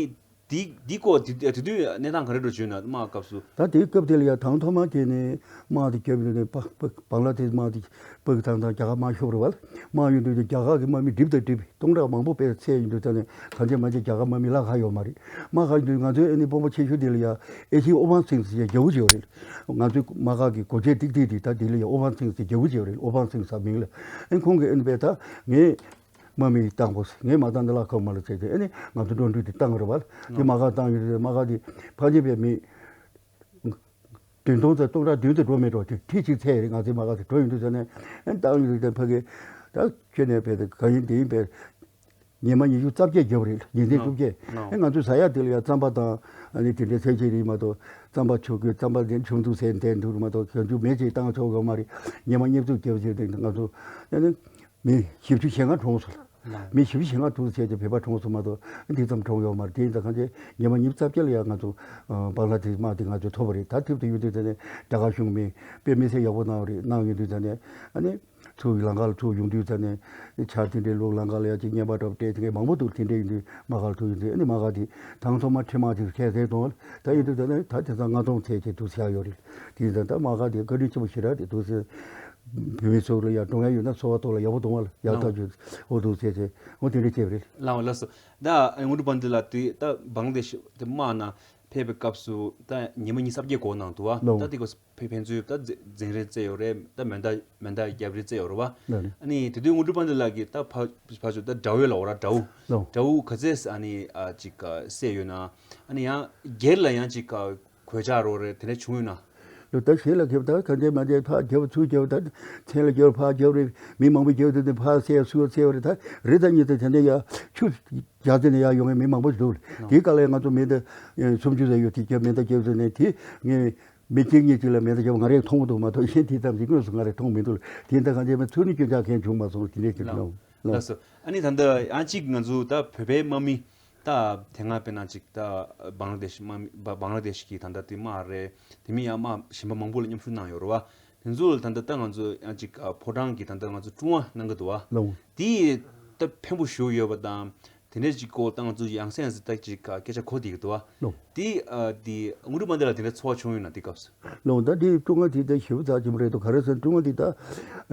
དེ་དེ་སྐོར་དེ་དེ་དུས་གནས་སྟངས་ག་རེ་འདྲ་བྱུང་ན་དམག་སྐབས་སུ། ད་དེའི་སྐབས་དེ་ལ་ཡ་དང་ཐོག་མ་དེ་ནས་དམག་དེ་བརྒྱབ་ཡོང་དུས་པ་པ་བང་ལ་དེཤ་དམག་དེ་པ་ཀི་སི་ཐན་དང་རྒྱ་གར་དམག་ཤོར་བ་རེད་བ། དམག་ཡོང་དུས་དེ་རྒྱ་གར་གྱི་དམག་མི་འགྲིབ་དང་འགྲིབ་སྟོང་ཕྲག་མང་པོ་དཔེ་བསད་ཡོང་དུས་ད་ནས་གང་བྱས་མ་བྱས་རྒྱ་གར་དམག་མི་ལག་ཁ་ཡོད་མ་རེད། དམག་ཁ་ཡོང་དུས་ང་ཚོའི་ཨ་ནི་དཔོན་པོ་ཆེ་ཤོས་དེ་ལ་ཡ་ཨེ་ཤི་ཨོ་བན་སིང་ཟེར་རྒྱལ་པོ་ཅིག་ཡོད་རེད། ང་ཚོའི་དམག་སྒར་གྱི་སྒོ་འབྱེད་ཏིག་ཏིག་དེ་ད་དེ་ལ་ཡ་ཨོ་བན་སིང་ཟེར་རྒྱལ་པོ་ཅིག་ཡོད་རེད། ཨོ་བན་སིང་ཟེར་མིང་ལ། ཨ་ནི་ཁོང་གིས་ཨ་ནི་དཔེ་ད་ངས་དམག་མི་བཏང་དགོས། ངས་མ་བཏང་ན་ལག་ཁ་མ་ལ་བྱས་ཏེ་ཨ་ནི་ང་ཚོ་འགྲོ་འགྲུལ་དེ་བཏང་རེད་བ། དེ་དམག་སྒར་བཏང་ཡོད་རེད། དམག་སྒར་དེ་ཕལ་ཆེར་བས་མི་བདུན་སྟོང་ཙམ་སྟོང་ཕྲག་བདུན་ཙམ་འགྲོ་མེད་འགྲོ་དེ་ཁྲི་གཅིག་ཚད་རེད། ང་ཚོའི་དམག་སྒར་དེ་འགྲོ་ཡོང་དུས་ཙ་ནས་ཨ་ནི་བཏང་ཡོད་རེད། དེ་ཕ་གི་ད་ཁྱོད་ནས་བས་དེ་ག་ཡིན་དེ་ཡིན་པས། ཉི་མ་ཉི་ཤུ་རྩ་བརྒྱད་བརྒྱབ་རེད། ཉིན་མཚན་བཅོ་བརྒྱད། ཨེ་ང་ཚོ་ཟ་ཡག་དེ་ལ་ཡང་རྩམ་པ་དང་ཨ་ནི་དེ་འདྲའི་ཚན་ཆེ་རིགས་མ་གཏོགས་རྩམ་པ་ཆུ་ཁོལ་རྩམ་པ་དེ་ཆུ་འདུག་ཟེར་དེ་འདུག་མ་གཏོགས་གྱོན་ཆུ་མེད་ཅེས་བཏང་ཆོག་གི་མ་རེད། ཉི་མ་ཉི་ཤུ་བརྒྱབ་ཟེར་དེ་ང་ཚོ་ཨ་ནི་མི་བཞི་བཅུ་ཞེ་ལྔ་གྲོངས་སོང་། མི་བཞི་བཅུ་ཞེ་ལྔ་གྲོངས་ཟེར་དེ་བོད་པ་གྲོངས་སོང་མ་གཏོགས་འདི་ཙམ་གྲོངས་ཡོད་མ་རེད། དེ་ཡིན་ཙང་གང་བྱས་ཉི་མ་ཉི་ཤུ་རྩ་བརྒྱད་ལ་ཡང་ང་ཚོ་བང་ལ་དེཤ་དམག་དེ་ང་ཚོས་ཐུབ་པ་རེད། ད་ཐུབ་དེ་ཡོད་དུས་ཙ་ནས་རྒྱ་གར་གཞུང་མི་དཔེ་མི་སྲིད་ཡག་པོ་གནང་བ་རེད། གནང་ཡོད་དུས་ཙ་ནས་ཨ་ནི། ཚུར་ལམ་ཁ་ལ་ཚུར་ཡོང་དུས་ཙ་ནས་ཆར་དེ་འདྲའི་ལུག་ལམ་ཁ་ལ་ཡ་གཅིག་བརྙན་པར་འདྲ་པོ་སྤྲད་དེ་གས་མང་པོ་འདུག་དེ་འདྲ་ཡིན་དུས་དམག་སྒར་ཐུག་ཡོང་དུས་ཨ་ནི་དམག་སྒར་དེ་དང་ཐོག་མ་འཕྲིན་དམག་དེ་ཁྱད་བསད་གཏོང་བ་ད་ཡིན་དུས་ད་ནི་ད་དེང་སང་ལྔ་སྟོང་ཚད་ཅིག་འདུག་ཟེར་ཡ་ཡོད་རེད། དེ་ཡིན་ཙང་ད་དམག་སྒར་དེ་བཀའ་དྲིན་ཆེན་པོ་ཞེ་དྲག་རེད་འདུག་ཟེར། བོད་མི་ཚོ་ལ་ཡ་འགྲོ་ཡ་ཡོད་ན་འཚོ་བ་ཐོག་ལ་ཡག་པོ་གཏོང་བ་ལ་ཡག་ཐག་ཆོད་འོ་འདུག་ཟེར་ཟེར་འོ་དེ་འདྲ་བྱས་པ་རེད། ལགས་ལགས་སོ། ད་དངོས་གྲུབ་དཔལ་ལྡན་ལགས་དེ་ད་བང་ལ་དེཤ་དེ་དམག་ནང་ཕེབས་པའི་སྐབས་སུ་ད་ཉི་མ་ཉི་ཤུ་རྩ་བརྒྱད་འགོར་གནང་འདུག་བ། ལགས། ད་དེ་སྐབས་སུ་ཕན་ཕན་ཚུན་ད་འཛིང་རེས་རྩེ་ཡོད་རེད། ད་མེ་མདའ་མེ་མདའ་རྒྱབ་རེས་རྩེ་ཡོད་རེད་བ། ལགས་རེད། ཨ་ནི་དེ་དུས་དངོས་གྲུབ་དཔལ་ལྡན་ལགས་ཀྱིས་ད་ཕ་ཕ་ཚོ་ད་དགྲ་བོའི་ལ་འོ་ར་དགྲ་བོ། ལགས། དགྲ་བོ་ག་ཚད་ཨ་ནི་ཨ་ཅིག་བསད་ཡོད་ན། ཨ་ནི་ཡང་སྒེར་ལ་ཡང་ཅིག་གོད་ཆག་རོ་རེད་དེ་འདྲ་བྱུང་ཡོད་ན། ལོ་ད་ཞེ་ལ་ཁེབས་ད་ག་འདྲས་མ་འདྲས་ཕར་རྒྱབ་ཚུར་རྒྱབ་ད་མཚན་ལ་རྒྱབ་ཕར་རྒྱབ་རེད། མི་མང་པོ་རྒྱབ་དུས་དེ་ཕར་བསད་ཚུར་བསད་རེད། ད་རེད་ད་གཉིས་ད་དེ་འདྲས་ཡ་ཆུ་རྒྱག་དེ་ནས་ཡར་ཡོང་མཁན་མི་མང་པོ་ཞིག་འདུག་དེའི་སྐབས་ལ་ང་ཚོ་མི་འདི་སུམ་ཅུ་ཙམ་ཡོད་དེ་རྒྱབ་མེ་མདའ་རྒྱབ་ཟེར་ནས་དེ་ངས་མི་གཅིག་གཉིས་གཅིག་ལ་མེ་མདའ་རྒྱབ་ང་རས་མཐོང་མི་འདུག་མ་གཏོགས་གཞན་དེ་ཙམ་གྱིས་དངོས་སུ་ང་རས་མཐོང་མི་འདུག་དེ་འདྲ་གང་བྱས་མ་ཚུར་ནི་སྐྱོན་ཆག་མཁན་བྱུང་མ་སོང་དེ་འདྲས་ཅིག་ལགས། ལགས་སོ། ཨ་ནི་ད་ལྟ་ཡང་གཅིག་ང་ཚོ་ད་བོད་པའི་དམག་མི་ད་དེ་སྔ་དཔེར་ན་ཅིག་ད་བང་ལ་དེཤ་དམག་མི་བ་བང་ལ་དེཤ་གི་ད་ལྟ་དེ་དམག་རེད། དེ་མིན་ཡང་དམག་གཞན་པ་མང་པོ་ལ་མཉམ་ཞུགས་གནང་ཡོད་རེད་བ། དེ་ཚོ་ལ་ད་ལྟ་ད་ང་ཚོ་ཡང་ཅིག་ཕོ་བྲང་གི་ད་ལྟ་ང་ཚོ་སྲུང་བ་གནང་གི་འདུག་བ། ལགས། དེ་ད་ཕན་པོ་ཞིག་ཡོད་པ་དང་། དེ་འདྲས་ཅིག་སྐོར་ད་ང་ཚོ་ཡང་སེ་ཡང་སེ་ད་ཅིག་སྐད་ཆ་གོ་བསྡད་ཀྱི་འདུག་བ། ལགས། དེ་ཨ་དེ་དངོས་གྲུབ་དཔལ་ལྡན་ལ་དེ་འདྲས་ཚོར་བ་བྱུང་ཡོད་ན་དེ་སྐབས་སུ། ལགས། ད་དེ་ཀྲུང་ཨ་དེ་ད་ཞེ་པོ་རྩ་ཆེན་པོ་རེད་འདུག་ག་རེ་ཟེར་ན་ཀྲུང་ཨ་དེ་ད་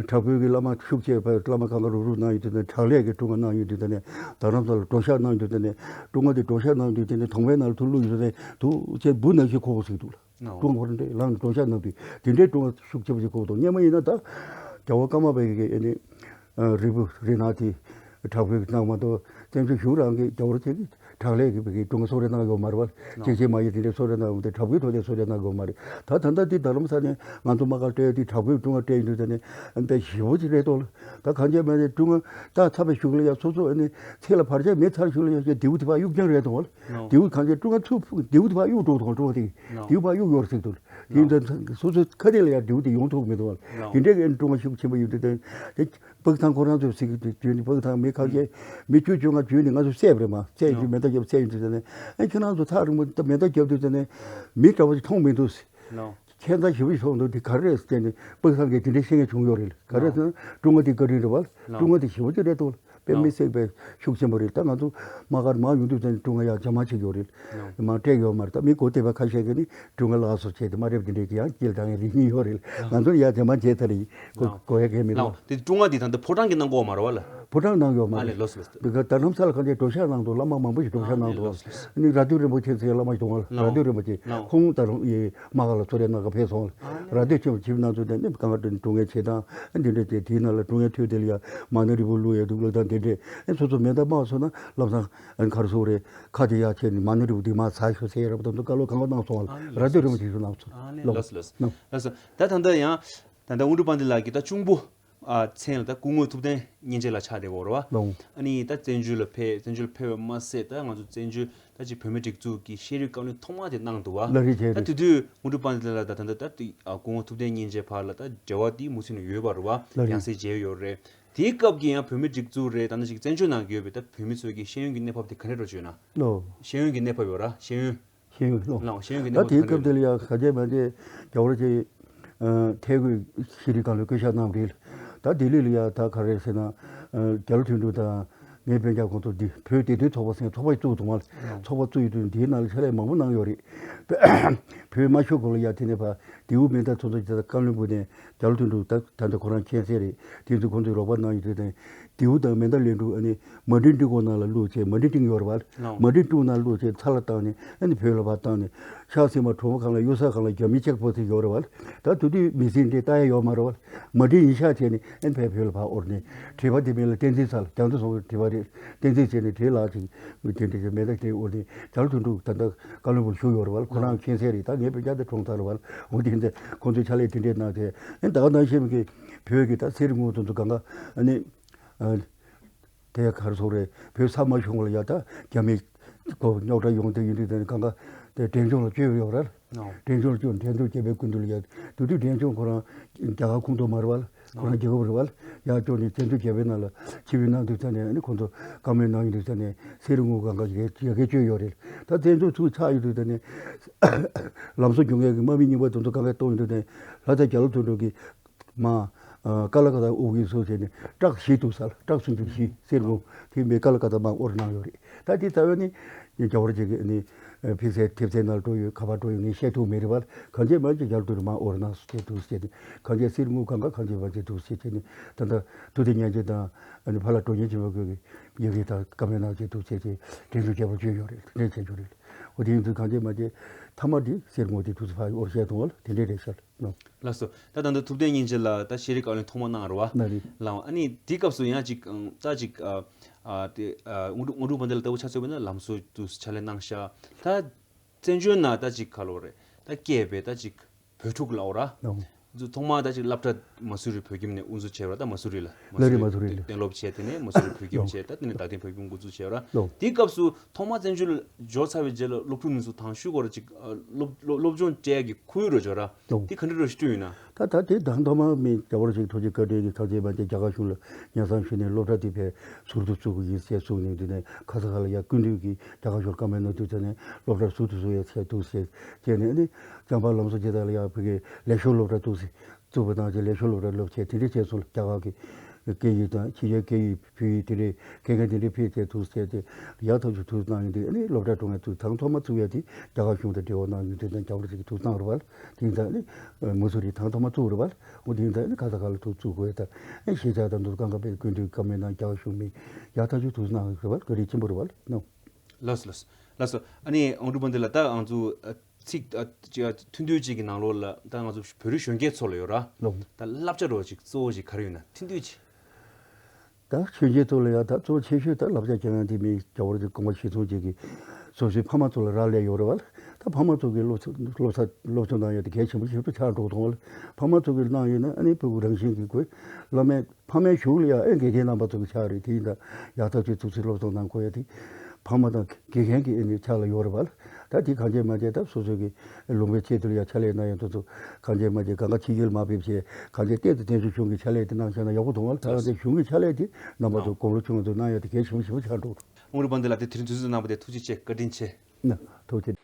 དྲག་པོའི་གི་བླ་མ་ཤུགས་ཆེ་བ་བླ་མ་གང་ག་རུག་རུག་གནང་ཡོད་དུས་ད་ནས་དྲག་ལས་ཀྱི་ཀྲུང་ཨ་གནང་ཡོད་དུས་ད་ནས་རྡ་རམ་ས་ལ་གྲོ་ཤག་གནང་ཡོད་དུས་ད་ནས་ཀྲུང་ཨ་དེ་གྲོ་ཤག་གནང་དུས་དེ་ནས་དོང་པའི་ནང་ལ་ཐུག་བླུགས་ཡོད་དུས་ད་ནས་དུ་ཆེ་འབུ་ནང་བཞིན་ཁོག་པོ་ཟིག་འདུག་ལ། ནོ། ཀྲུང་ཧྥ་འདྲེ་ལངས་ནས་གྲོང་ཤག་གནང་དུས་དེ་འདྲའི་ཀྲུང་ཧྥ་ཤུགས་ཆེ་བ་ཞིག་གོ་འདུག་སྔོན་མ་ཡིན་ན་ད་རྒྱལ་བ་ཀརྨ་པའི་གི་ཨ་ནི་རིལ་བུ་རིལ་ནག་དེ་དྲག་པོའི་གནང་མ་གཏོགས་བཙན་བྱོལ་གཞུང་རང་གི་རྒྱལ་བ་རིན་པོ་ཆེ་གི་དྲག་ལས་ཀྱི་བའི་གི་ཀྲུང་ཧྥ་གསོལ་རས་གནང་ཡོད་མ་རེད་བ། ནོ། ཅིག་ཅིག་མ་ཡིན་དེ་འདྲའི་གསོལ་རས་གནང་ཡོད་མ་རེད། དྲག་པོའི་ཐོག་ནས་གསོལ་རས་གནང་ཡོད་མ་རེད། ད་ད་ལྟ་དེ་རྡ་རམ་ས་ནས་ང་ཚོ་དམག་སྒར་སྤྲད་དེ་དྲག་པོའི་ཀྲུང་ཧྥ་སྤྲད་ཡོང་དུས་ད་ནས་ཨ་ནི་དཔེ་ཞེ་པོ་ཅིག་རེད་དོ། ད་གང་བྱས་མ་རེད་ཀྲུང་ཧྥ་ད་ཚ་བའི་གཞུག་ལ་ཡ་སོ་སོ་ཨ་ནི་ཚེ་ལ་བར་ཆད་མེད་ཚར་གཞུག་ལ་ཡ་ཞེས་དེའུ་དེ་ཕར་གཡུག་རྐྱང་རེད་དོ། ནོ། དེའུ་གང་བྱས་ཀྲུང་ཧྥ་ཚུར་དེའུ་དེ་ཕར་གཡུག་འགྲོ་དོ་ཀྲུང་ཧྥ་དེ། ནོ། དེའུ་ཕར་གཡུག་ཡོད་རེད་ཟེར་དོ། དེ་ཡིན་ཙང་སོ་སོའི་ཁ་གཏད་ལ་ཡང་འབྲས་བུ་དེ་ཡོང་ཐུབ་མི་འདུག་བ། ལགས། དེ་འདྲའི་ཀྲུང་ཧྭ་ཤུགས་ཆེན་པོ་ཡོད་དུས་དེ་དེ་པ་ཀི་སི་ཐན་ཁོ་རང་ཚོས་ཟེར་གི་འདུག་བརྒྱུད་ནས་པ་ཀི་སི་ཐན་མི་ཁ་ཤས་མི་བཅུ་བཅོ་ལྔ་བརྒྱུད་ནས་ང་ཚོ་བསད་པ་རེད་མ་བསད་ཡོད་དུས་མེ་མདའ་བརྒྱབ་བསད་ཡོད་དུས་དེ་ནས་ཨ་ཁྱེད་རང་ཚོ་ཐག་རིང་པོ་ད་མེ་མདའ་བརྒྱབ་དུས་དེ་ནས་མི་འདྲ་བ་ཞིག་མཐོང་མི་འདུག་ཟེར། ཁྱད་མཚར་ཞེ་པོ་ཞིག་མཐོང་འདུག་དེ་ག་རེ་རེད་ཟེར་ནས་པ་ཀི་སི་ཐན་གྱིས་དེ་འདྲའི་བཤད་མཁན་བྱུང་ཡོད་རེད། ག་རེ་ཟེར་ན་ཀྲུང་ཧྭ་དེ་བཀའ་དྲིན་རེད་བ། ཀྲུང་ཧྭ་དེ་ཞེ་པོ་ཅིག་རེད་འདུག་དཔེ་མི་སྲིད་པའི་ཤུགས་ཆེན་པོ་རེད། ད་ང་ཚོ་དམག་སྒར་མར་ཡོང་དུས་ཙམ་ནས་ཀྲུང་ཧྭ་ཡར་རྗེས་མ་བྱེད་ཀྱི་ཡོད་རེད། མར་སྤྲད་ཀྱི་ཡོད་མ་རེད། ད་མི་གོ་བདེ་བ་ཁ་ཤས་ཀྱིས་ནི་ཀྲུང་ཧྭ་ལགས་སོ་བྱས་ཏེ་མ་རེད་དེ་འདྲས་ཀྱི་ཡང་སྐྱེལ་བཏང་ཡ་རེད་སྙིང་ཡོད་རེད། ང་ཚོ་ཡར་རྗེས་མ་བྱས་ཚར་རེད། གོ་གོ་ཡ་གལ་མི་འདུག་དེ་ཀྲུང་ཧྭ་དེ་ད་ལྟ་ཕོ་བྲང་གི་གནང་གི་ཡོད་མ་རེད་བ་ལ། ཕོ་བྲང་གནང་ཡོད་མ་ཨ་ལེ་རེད། ལོས་ལོས། དེ་ག་རྡ་རམ་ས་ལ་གང་དེ་གྲོ་ཤག་གནང་འདུག་བླ་མ་མང་པོ་ཞིག་གྲོ་ཤག་གནང་འདུག་ཨ་ལེ་ལོས་ལོས། ནི་ར་དུ་རིན་པོ་ཆེ་ཟེར་བླ་མ་ཞིག་འདུག་བ། ལོ། ར་དུ་རིན་པོ་ཆེ་ལོ། ཁོང་ད་རུང་ཡི་དམག་སྒར་ལ་གསོལ་རས་གནང་ག་ཕེབས་སོང་། ཨ་ལེ། ར་དུ་ཆེན་པོ་ཆིབས་གནང་ཚུལ་དེ་ནི་གང་ག་དྲན་ཀྲུང་ཧྭའི་ཆེ་མཐོང་ཨ་འདི་འདྲ་དེ་དེའི་ནང་ལ་ཀྲུང་ཧྭའི་མཐོ་དེ་ལ་ཡ་མ་ཎི་རིལ་བུ་བླུགས་ཡ་འདུག་ལ་དང་དེ་འདྲས་ཨ་སོ་སོ་མེ་མདའ་དམག་སོང་ན་བླ་བྲང་ཨ་ནི་ག་རེ་ཟེར་དགོས་རེད། ཁ་དེ་ཡར་ཕྱེ་ནས་མ་ཎི་རིལ་བུ་དེ་མར་ཟག་ཤོག་ཟེར་ཡ་རབ་དང་ཚོ་བཀའ་སློབ་གང་ག་གནང་སོང་བ། ཨ་ལེ། ར་དུ་རིན་པོ་ཆེ་ཞུ་གནང་སོང་། ཨ་ལེ། ལོ། ལོས་ལོས། ལོ། ལོས་སོ། ད་ད་ལྟ་ཡང་ད་ལྟ་དངོས་གྲུབ་དཔལ་ལྡན་ལགས་ཀྱིས་ད་གཅུང་པོ་ ཨ་མཚན་ལ་ད་སྐུ་ངོ་ཐུབ་བསྟན་སྙིང་རྗེ་ལགས་ཆགས་བསྡད་ཡོད་རེད་བ། ལགས། ཨ་ནི་ད་བཙན་བྱོལ་ལ་ཕེབས། བཙན་བྱོལ་ཕེབས་པ་མ་ཟད་ད་ང་ཚོ་བཙན་བྱོལ་ད་ཅིག་བོད་མི་སྒྲིག་འཛུགས་ཀྱི་ཤེས་རིག་བཀའ་བློན་ཐོག་མ་དེ་གནང་འདུག་བ། ལགས་རེད། བྱས་ད་རེད། དེ་དུས་སྐུ་ངོ་ཐུབ་བསྟན་སྙིང་རྗེ་ཕར་ལ་ད་ཨ་སྐུ་ངོ་ཐུབ་བསྟན་སྙིང་རྗེ་ཕར་ལ་ད་འབྲེལ་བ་དེ་མུ་མཐུད་ནས་ཡོད་པ་རེད་བ། ལགས་རེད། ཡང་སེ་མཇལ་ཡོད་རེད། དེའི་སྐབས་ཀྱི་ཡང་བོད་མི་སྒྲིག་འཛུགས་རེད། ད་ནང་བཞིན་བཙན་བྱོལ་ནང་གི་ཡོད་པའི་ད་བོད་མི་ཚོའི་གི་ཤེས་ཡོན་གྱི་གནས་བབ་དེ་ག་འདྲ་འདྲ་བྱུང་ཡོད་ན། ལགས། ཤེས་ཡོན་གྱི་གནས་བབ་ཡོད་ར། ཤེས་ཡོན། ཤེས་ཡོན། ལགས། ལགས། ཤེས་ཡོན་གྱི་ད་གནས་བབ་དེའི་ག་འདྲ་སྐབས་དེ་ལ་ཡང་ག་རེ་མ་རེད། རྒྱལ་བ་རིན་པོ་ཆེ་ཨ་ཐད་བསྐོས་ཤེས་རིག་བཀའ་བློན་བསྐོ་གཞག་གནང་བ་རེད། ད་ལྡི་ལི་ལ་ཡང་ད་ག་རེ་ཟེར་ན། ཨ་རྒྱ་ལོ་དོན་གྲུབ་དང་ངའི་སྤུན་ཀྱག་ཁོང་ཚོ་འདི་བོད་བདེ་དོན་ཚོགས་པ་ཟེར་ཚོགས་པ་བཙུགས་འདུག་མ་རེད། ལགས། ཚོགས་པ་བཙུགས་ཡོད་དུས་འདིའི་ནང་ལ་ཕྱག་ལས་མང་པོ་གནང་ཡོད་རེད། བོད་དམར་ཤོག་སྐོར་ལ་ཡང་དེ་ནས་ཕར་ལྡེའུ་མེ་མདའ་ཚོ་ཚོ་ཅིག་ད་བཀའ་བློན་སྦུག་ནས་རྒྱ་ལོ་དོན་གྲུབ་ད་ད་ལྟ་ཁོ་རང་མཁྱེན་གསལ་རེད། དེ་ཚོ་ཁོང་ཚོས་རོགས་པ་གནང་ཡོད་དུས་དང་། ལྡེའུ་དང་མེ་མདའ་ལེན་འགྲོ། ཨ་ནི་མ་ཎི་སྤྲིན་ཁོག་ནང་ལ་བླུགས་བྱས། མ་ཎི་སྤྲིན་ཡོད་རེད་བ། ལགས། མ་ཎི་སྤྲིན་ནང་བླུགས་བྱས་ཚ་ལ་བཏང་ནས་ཨ་ནི་བོད་ལ་ཕར་བཏང་ནས། ཤག་སེ་མ་གྲོ་མོ་གང་ལ་གཡུལ་ས་གང་ལ་རྒྱ་མི་ཅེག་པོ་སི་ཡོད་རེད་བ། ད་དེ་དུས་མི་སེར་འདི་ལྟ་ཡ་ཡོད་མ་རེད་བ། མ་ཎི་ཡིན་ཤག་བྱས་ནས་ཨ་ནི་ཕར་བོད་ལ་ཕར་དབོར་ནས། དྲེལ་པ་དེ་མིང་ལ་བསྟན་འཛིན་ཟེར། རྒྱ་མཚོ་སོང་བའི་དྲེལ་པ་རེད། བསྟན་འཛིན་བྱས་ནས་དྲེལ་ལགས་ཅིག་དེ་འདྲ་བྱས། མེ་མདའ་དེ་དབོར་ནས་རྒྱ་ལོ་དོན་གྲུབ་ད་ལྟ་བཀའ་བློན་སྦུག་བཞུགས་ཡོད་རེད་བ། ཁོ་རང་མཁྱེན་གསལ་རེད། ད་ངའི་སྤུན་ཀྱག་དེ་གྲོངས་ཚར་རེད་བ། འོ་དེ་འདྲ་ཁོང་ཚོས་ཕྱག་ལས་དེ་འདྲས་གནང་བྱས། ཨ་ནི་ད་ག་ནང་བཞིན་གྱི་བོད་ཀྱི་ད་ཚེ་རིང་སྐུ་ངོ་དེ་ཚོ་གང་ག་ཨ་ནི། ཨ། དེ་ག་རེ་ཟེར་དགོས་རེད། བོད་ས་མ་ཤོར་བ་ལ་ཡ་ད་རྒྱ་མིས་ཁོ་རྙོག་དྲ་ཡོང་དུས་ཡིན་དུས། དེ་ནས་གང་ག་དེ་འབྲས་ལྗོངས་ལ་བསྐྱོད་ཡོད་རེད། ཨོ། འབྲས་ལྗོངས་ལ་བསྐྱོད། འབྲས་ལྗོངས་བསྐྱོད་པའི་སྐུ་མདུན་ལ་ཡ། དེ་དུས་འབྲས་ལྗོངས་ཁོ་རང་རྒྱ་གར་ཁོངས་གཏོགས་མ་རེད་བ། ཁོ་རང་རྒྱལ་ཁབ་རེད་བ། ཡར་བསྐྱོད་ནས་བཙན་འཛུལ་རྒྱལ་པོའི་ནང་ལ་ཆིབས་བསྒྱུར་གནང་དུས་ཙ་ནས། ཨ་ནི་ཁོང་ཚོ་བཀའ་མོལ་གནང་ཡོང་དུས་ཙ་ནས་ཚེ་རིང་སྐུ་ངོ་གང་ག་ཡ་གིར་བསྐྱོད་ཡོད་རེད། ད་བཙན་འཛུལ་ཚུར་ཆགས་ཡོང་དུས་ཙ་ནས་ལམ་བཟོ་རྒྱུ་མཁན་གྱི་དམག་མི་རྙིང་པ་དེ་ཚོ་གང་ག་གཏོང་ཡོང་དུས་ཙ་ནས། ལྷ་ས་རྒྱ་ལོ་དོན་གྲུབ་ཀྱིས་མར་ཨ་ཀ་ལ་ཀ་ཏ་དབུ་བརྙེས་སོང་བྱས་ནས་ཊག་བཞི་འདུག་ས། ཊག་སུམ་ཅུ་བཞི། ཚེ་རིང་སྐུ་ངོ་དེ་མར་ཀ་ལ་ཀ་ཏ་མར་དབོར་གནང་ཡོད་རེད། ད་དེ་ལྟ་བས་ནི་རྒྱལ་བ་རིན་པོ་ཆེ་གིས་ནི་ཕེབས་སའི་ཐེབས་རྩའི་ནང་འགྲོ་ཡོད། ག་པར་འགྲོ་ཡོད་ངས་བཤད་ཐུབ་མེད་རེད་བ། གང་བྱས་མ་བྱས་རྒྱ་ལོ་དོན་གྲུབ་མར་དབོར་གནང་སོང་བྱས་འདུག་བྱས་ནས། གང་བྱས་ཚེ་རིང་སྐུ་ངོ་གང་ག་གང་བྱས་མ་བྱས་འདུག་བྱས་བྱས་ནས། ད་ལྟ་ཐུབ་བསྟན་སྙིང་རྗེ་དང་ཨ་ནི་ཕ་ལྷ་དོན་གཉེར་ཆེན་པོ་ཁོང་གིས་ཡ་གིར་ད་བཀའ་མོལ་གནང་བྱས་འདུག་བྱས་བྱས། འབྲས་ལྗོངས་རྒྱལ་པོར་བསྐྱོད་ཡོད་རེད། དེ་འདྲས་བྱས་ཡོད་རེད། འོ་དེ་ཡིན་དུས་གང་བྱས་མ་བྱས་མཐའ་མ་དེ་ཚེ་རིང་སྐུ་ངོ་དེ་འདུག་སེ་ཕར་དབོར་བཞག་འདུག་བ། དེ་འདྲས་རེད་ཤག་ནོ། ལགས་སོ། ད་ད་ལྟ་ཐུབ་བསྟན་སྙིང་རྗེ་ལགས་ད་ཤེས་རིག་བཀའ་བློན་ཐོག་མ་གནང་རེད་བ། ལགས་རེད། ལགས། ཨ་ནི་དེའི་སྐབས་སུ་ཡང་ཅིག་ཨང་ད་ཅིག་ཨ་ཨ་དེ་ཨ་དངོས་གྲུབ་དངོས་གྲུབ་དཔལ་ལྡན་ལགས་ལྟ་བུ་ཆ་མཚོན་པ་ཡིན་ན་ལམ་བཟོ་དུ་ཕྱག་ལས་གནང་ཤག་ད་བཙན་བྱོལ་ནང་ད་ཅིག་ག་ལོ་རེད། ད་སྐྱེས་པའི་ད་ཅིག་བོད་ཕྲུག་ལབ་དགོས་ར། ལགས། ཚོ་ཐོག་མར་ད་ཅིག་སློབ་གྲྭ་མ་སུ་རི་བོད་ཁྱིམ་ནས་དབུ་འཛུགས་བྱས་པ་ར། ད་མ་སུ་རི་ལ། ལགས་རེད། མ་སུ་རི་ལ་གཏན་སློབ་བྱས། དེ་ནས་མ་སུ་རི་བོད་ཁྱིམ་བྱས། ད་དེ་ནས་རྡ་སྟེང་བོད་ཁྱིམ་འགོ་འཛུགས་བྱས་ར། ལགས། དེའི་སྐབས་སུ་ཐོག་མར་བཙན་བྱོལ་འབྱོར་ཚར་བའི་རྗེས་ལ་སློབ་ཕྲུག་མི་ཚོ་དང་ཤུགས་སྒོ་ར་ཅིག་ཨ་སློབ་སློབ་སློབ་སྦྱོང་སྤྲད་ཡག་གི་ཁོར་ཡུག་ར་ཅིག་ཡོད་ར། ལགས། དེ་ག་འདྲ་ར་ཞིག་བསྐྲུན་ཡོད་ན། ད་ད་དེ་དང་ཐོག་མར་མི་རྒྱལ་བ་རིན་པོ་ཆེ་ཐུགས་རྗེ་བཀའ་དྲིན་གྱིས་ཐམས་ཅད་མ་བྱས་རྒྱ་གར་གཞུང་ལ་སྙན་སེང་ཞུས་ནས་སློབ་གྲྭ་དེ་ཕར་ཟུར་དུ་བཙུགས་པ་ཡིན་ཟེར་གསུངས་ནས། དེ་ནས་ཁ་ས་ཁ་ལ་ཡ་སྐུ་མདུན་གྱིས་རྒྱ་གར་གཞུང་ལ་བཀའ་མོལ་གནང་དུས་ཙ་ནས་སློབ་གྲྭ་ཟུར་དུ་བཟོ་ཡག་བྱས་འདུག་ཟེར་བྱས་ནས། ཨ་ནི་ལྕམ་པ་ལམ་བཟོ་རྒྱལ་དར་ལགས་ཡ་ཕ་གིར་ལེགས་ཤོམ་སློབ་གྲྭ་འདུག་ཟེར། བཙུགས་པ་དང་བཅས་ལེགས་ཤོམ་སློབ་གྲྭ་སློབ་བྱས། དེ་འདྲ་བྱས་སོང་ལ། རྒྱ་གར་གྱི་སྐད་ཡིག་དང་ཕྱི་རྒྱལ་སྐད་ཡིག་བོད་ཡིག་དེ་འདྲའི་དགེ་རྒན་དེ་འདྲའི་ཕུད་བྱས་འདུག་ཟེར་ཏེ་ཡག་ཐག་ཆོད་ཐུགས་གནང་ཡོང་དུས། ཨ་ནི་སློབ་གྲྭ་འགྲོ་མཁན་ཚོས་དང་ཐོག་མ་བཙུགས་ཡ་དེ་རྒྱ་གར་གཞུང་དང་འབྲེལ་བ་གནང་ཡོང་དུས་དང་། རྒྱ་བོད་ཅིག་གི་ཐུགས་གཙང་རེད་བ། དེ་ཡིན་ཙང་ཨ་ནི་མ་སུ་རི་དང་ཐོག་མ་བཙུགས་རེད་བ། འོ་དེ་ཡིན་ཙང་ཨ་ནི་ཁ་ས་ཁ་ལ་ཐུགས་བཙུགས་དགོས་ཡ། ད་ཨ་ནི་ཤེས་བྱ་དང་དུ་གང་ག་པའི་སྐུ་མདུན་བཀའ་མོལ་གནང་། རྒྱ་གར་གཞུང་མི་ཡག་ཐག་ཆོད་ཐུགས་གནང་རེད་བ། བཀའ་དྲིན་ཆེན་པོ་རེད་བ་ནོ། ལགས་སོ། ལགས་སོ། ལགས་སོ། ཨ་ནི་དངོས་གྲུབ་དཔལ་ལྡན་ལགས་ད་ང་ཚོ་ཨ། ཚིག་ཨ་ཅིག་ཨ་ཐུང་ཐུང་ཅིག་གི་ནང་ལོགས་ལ་ད་ང་ཚོ་བོད་རིགས་གཞོན་སྐྱེས་ཚོ་ལ་ཡོད་ར། ལགས། ད་བསླབ་བྱ་འདྲ་བོ་ཅིག་གཙོ་བོ་ཅིག་ག་རེ་ཡོད་ན་ཐུང་ཐུང་ཅིག་ད་གཞོན་སྐྱེས་ཚོ་ལ་ཡ་ད་གཙོ་བོ་ཆེ་ཤོས་ད་བསླབ་བྱ་སྤྱོད་ཡག་དེ་མི་རྒྱལ་བ་རིན་པོ་ཆེ་དགོངས་པ་གཞིར་བཟུང་བྱེད་ཀྱི་སོ་སོའི་ཕ་མ་ཚོ་ལ་རག་ལས་ཡོད་རེད་བ། ད་ཕ་མ་ཚོ་གི་སློབ་ཚན་སློབ་ཚན་སློབ་སྦྱོང་གནང་ཡ་དེ་གལ་ཆེན་པོ་ཞེ་པོ་ཆགས་འགྲོ་གི་འདུག་བ། ཕ་མ་ཚོ་གི་གནང་ཡོད་ན་ཨ་ནི་ཕྲུ་གུ་རང་བཞིན་གྱིས་དགོས། བླ་མས་ཕ་མའི་གཞུག་ལ་ཡང་ཨེ་དགེ་རྒན་རྣམ་པ་ཚོ་གི་ཆགས་རེད། དེ་ཡིན་ད་ཡག་ཐག་ཆོད་ཐུགས་སུ་སློབ་སྦྱོང་གནང་དགོས་ཡ་དེ། ཕ་མ་དང་དགེ་རྒན་གྱི་ཨེ་ནི་ཕྱག་ལ་ཡོད་རེད་བ། ད་དེ་གང་བྱས་མ་བྱས་ད་སོ་སོ་གི་ལུང་པའི་ཆེད་དུ་ལ་ཡ་ཕྱག་ལས་གནང་ཡ་དེ་ཚོ་གང་བྱས་མ་བྱས་གང་ག་ཕྱི་རྒྱལ་མ་ཕེབས་བྱས་གང་བྱས་བལྟས་ཏེ་བསྟན་སྲུང་གཞུང་གི་ཕྱག་ལས་དེ་གནང་བཞག་ན་ཡག་པོ་མཐོང་བ། ད་གང་བྱས་གཞུང་གི་ཕྱག་ལས་དེ་རྣམ་པ་ཚོ་དགུང་ལོ་ཆུང་ངུ་ཚོ་གནང་ཡ་དེ་གལ་ཆེན་པོ་ཞེ་པོ་ཆགས་འགྲོ། དངོས་གྲུབ་དཔལ་ལྡན་ལགས་དེ་དེ་རིང་དུས་ཚོད་གནང་བ་དེ་ཐུགས་རྗེ་ཆེ། བཀའ་དྲིན་ཆེ། ན་ཐུགས་རྗེ།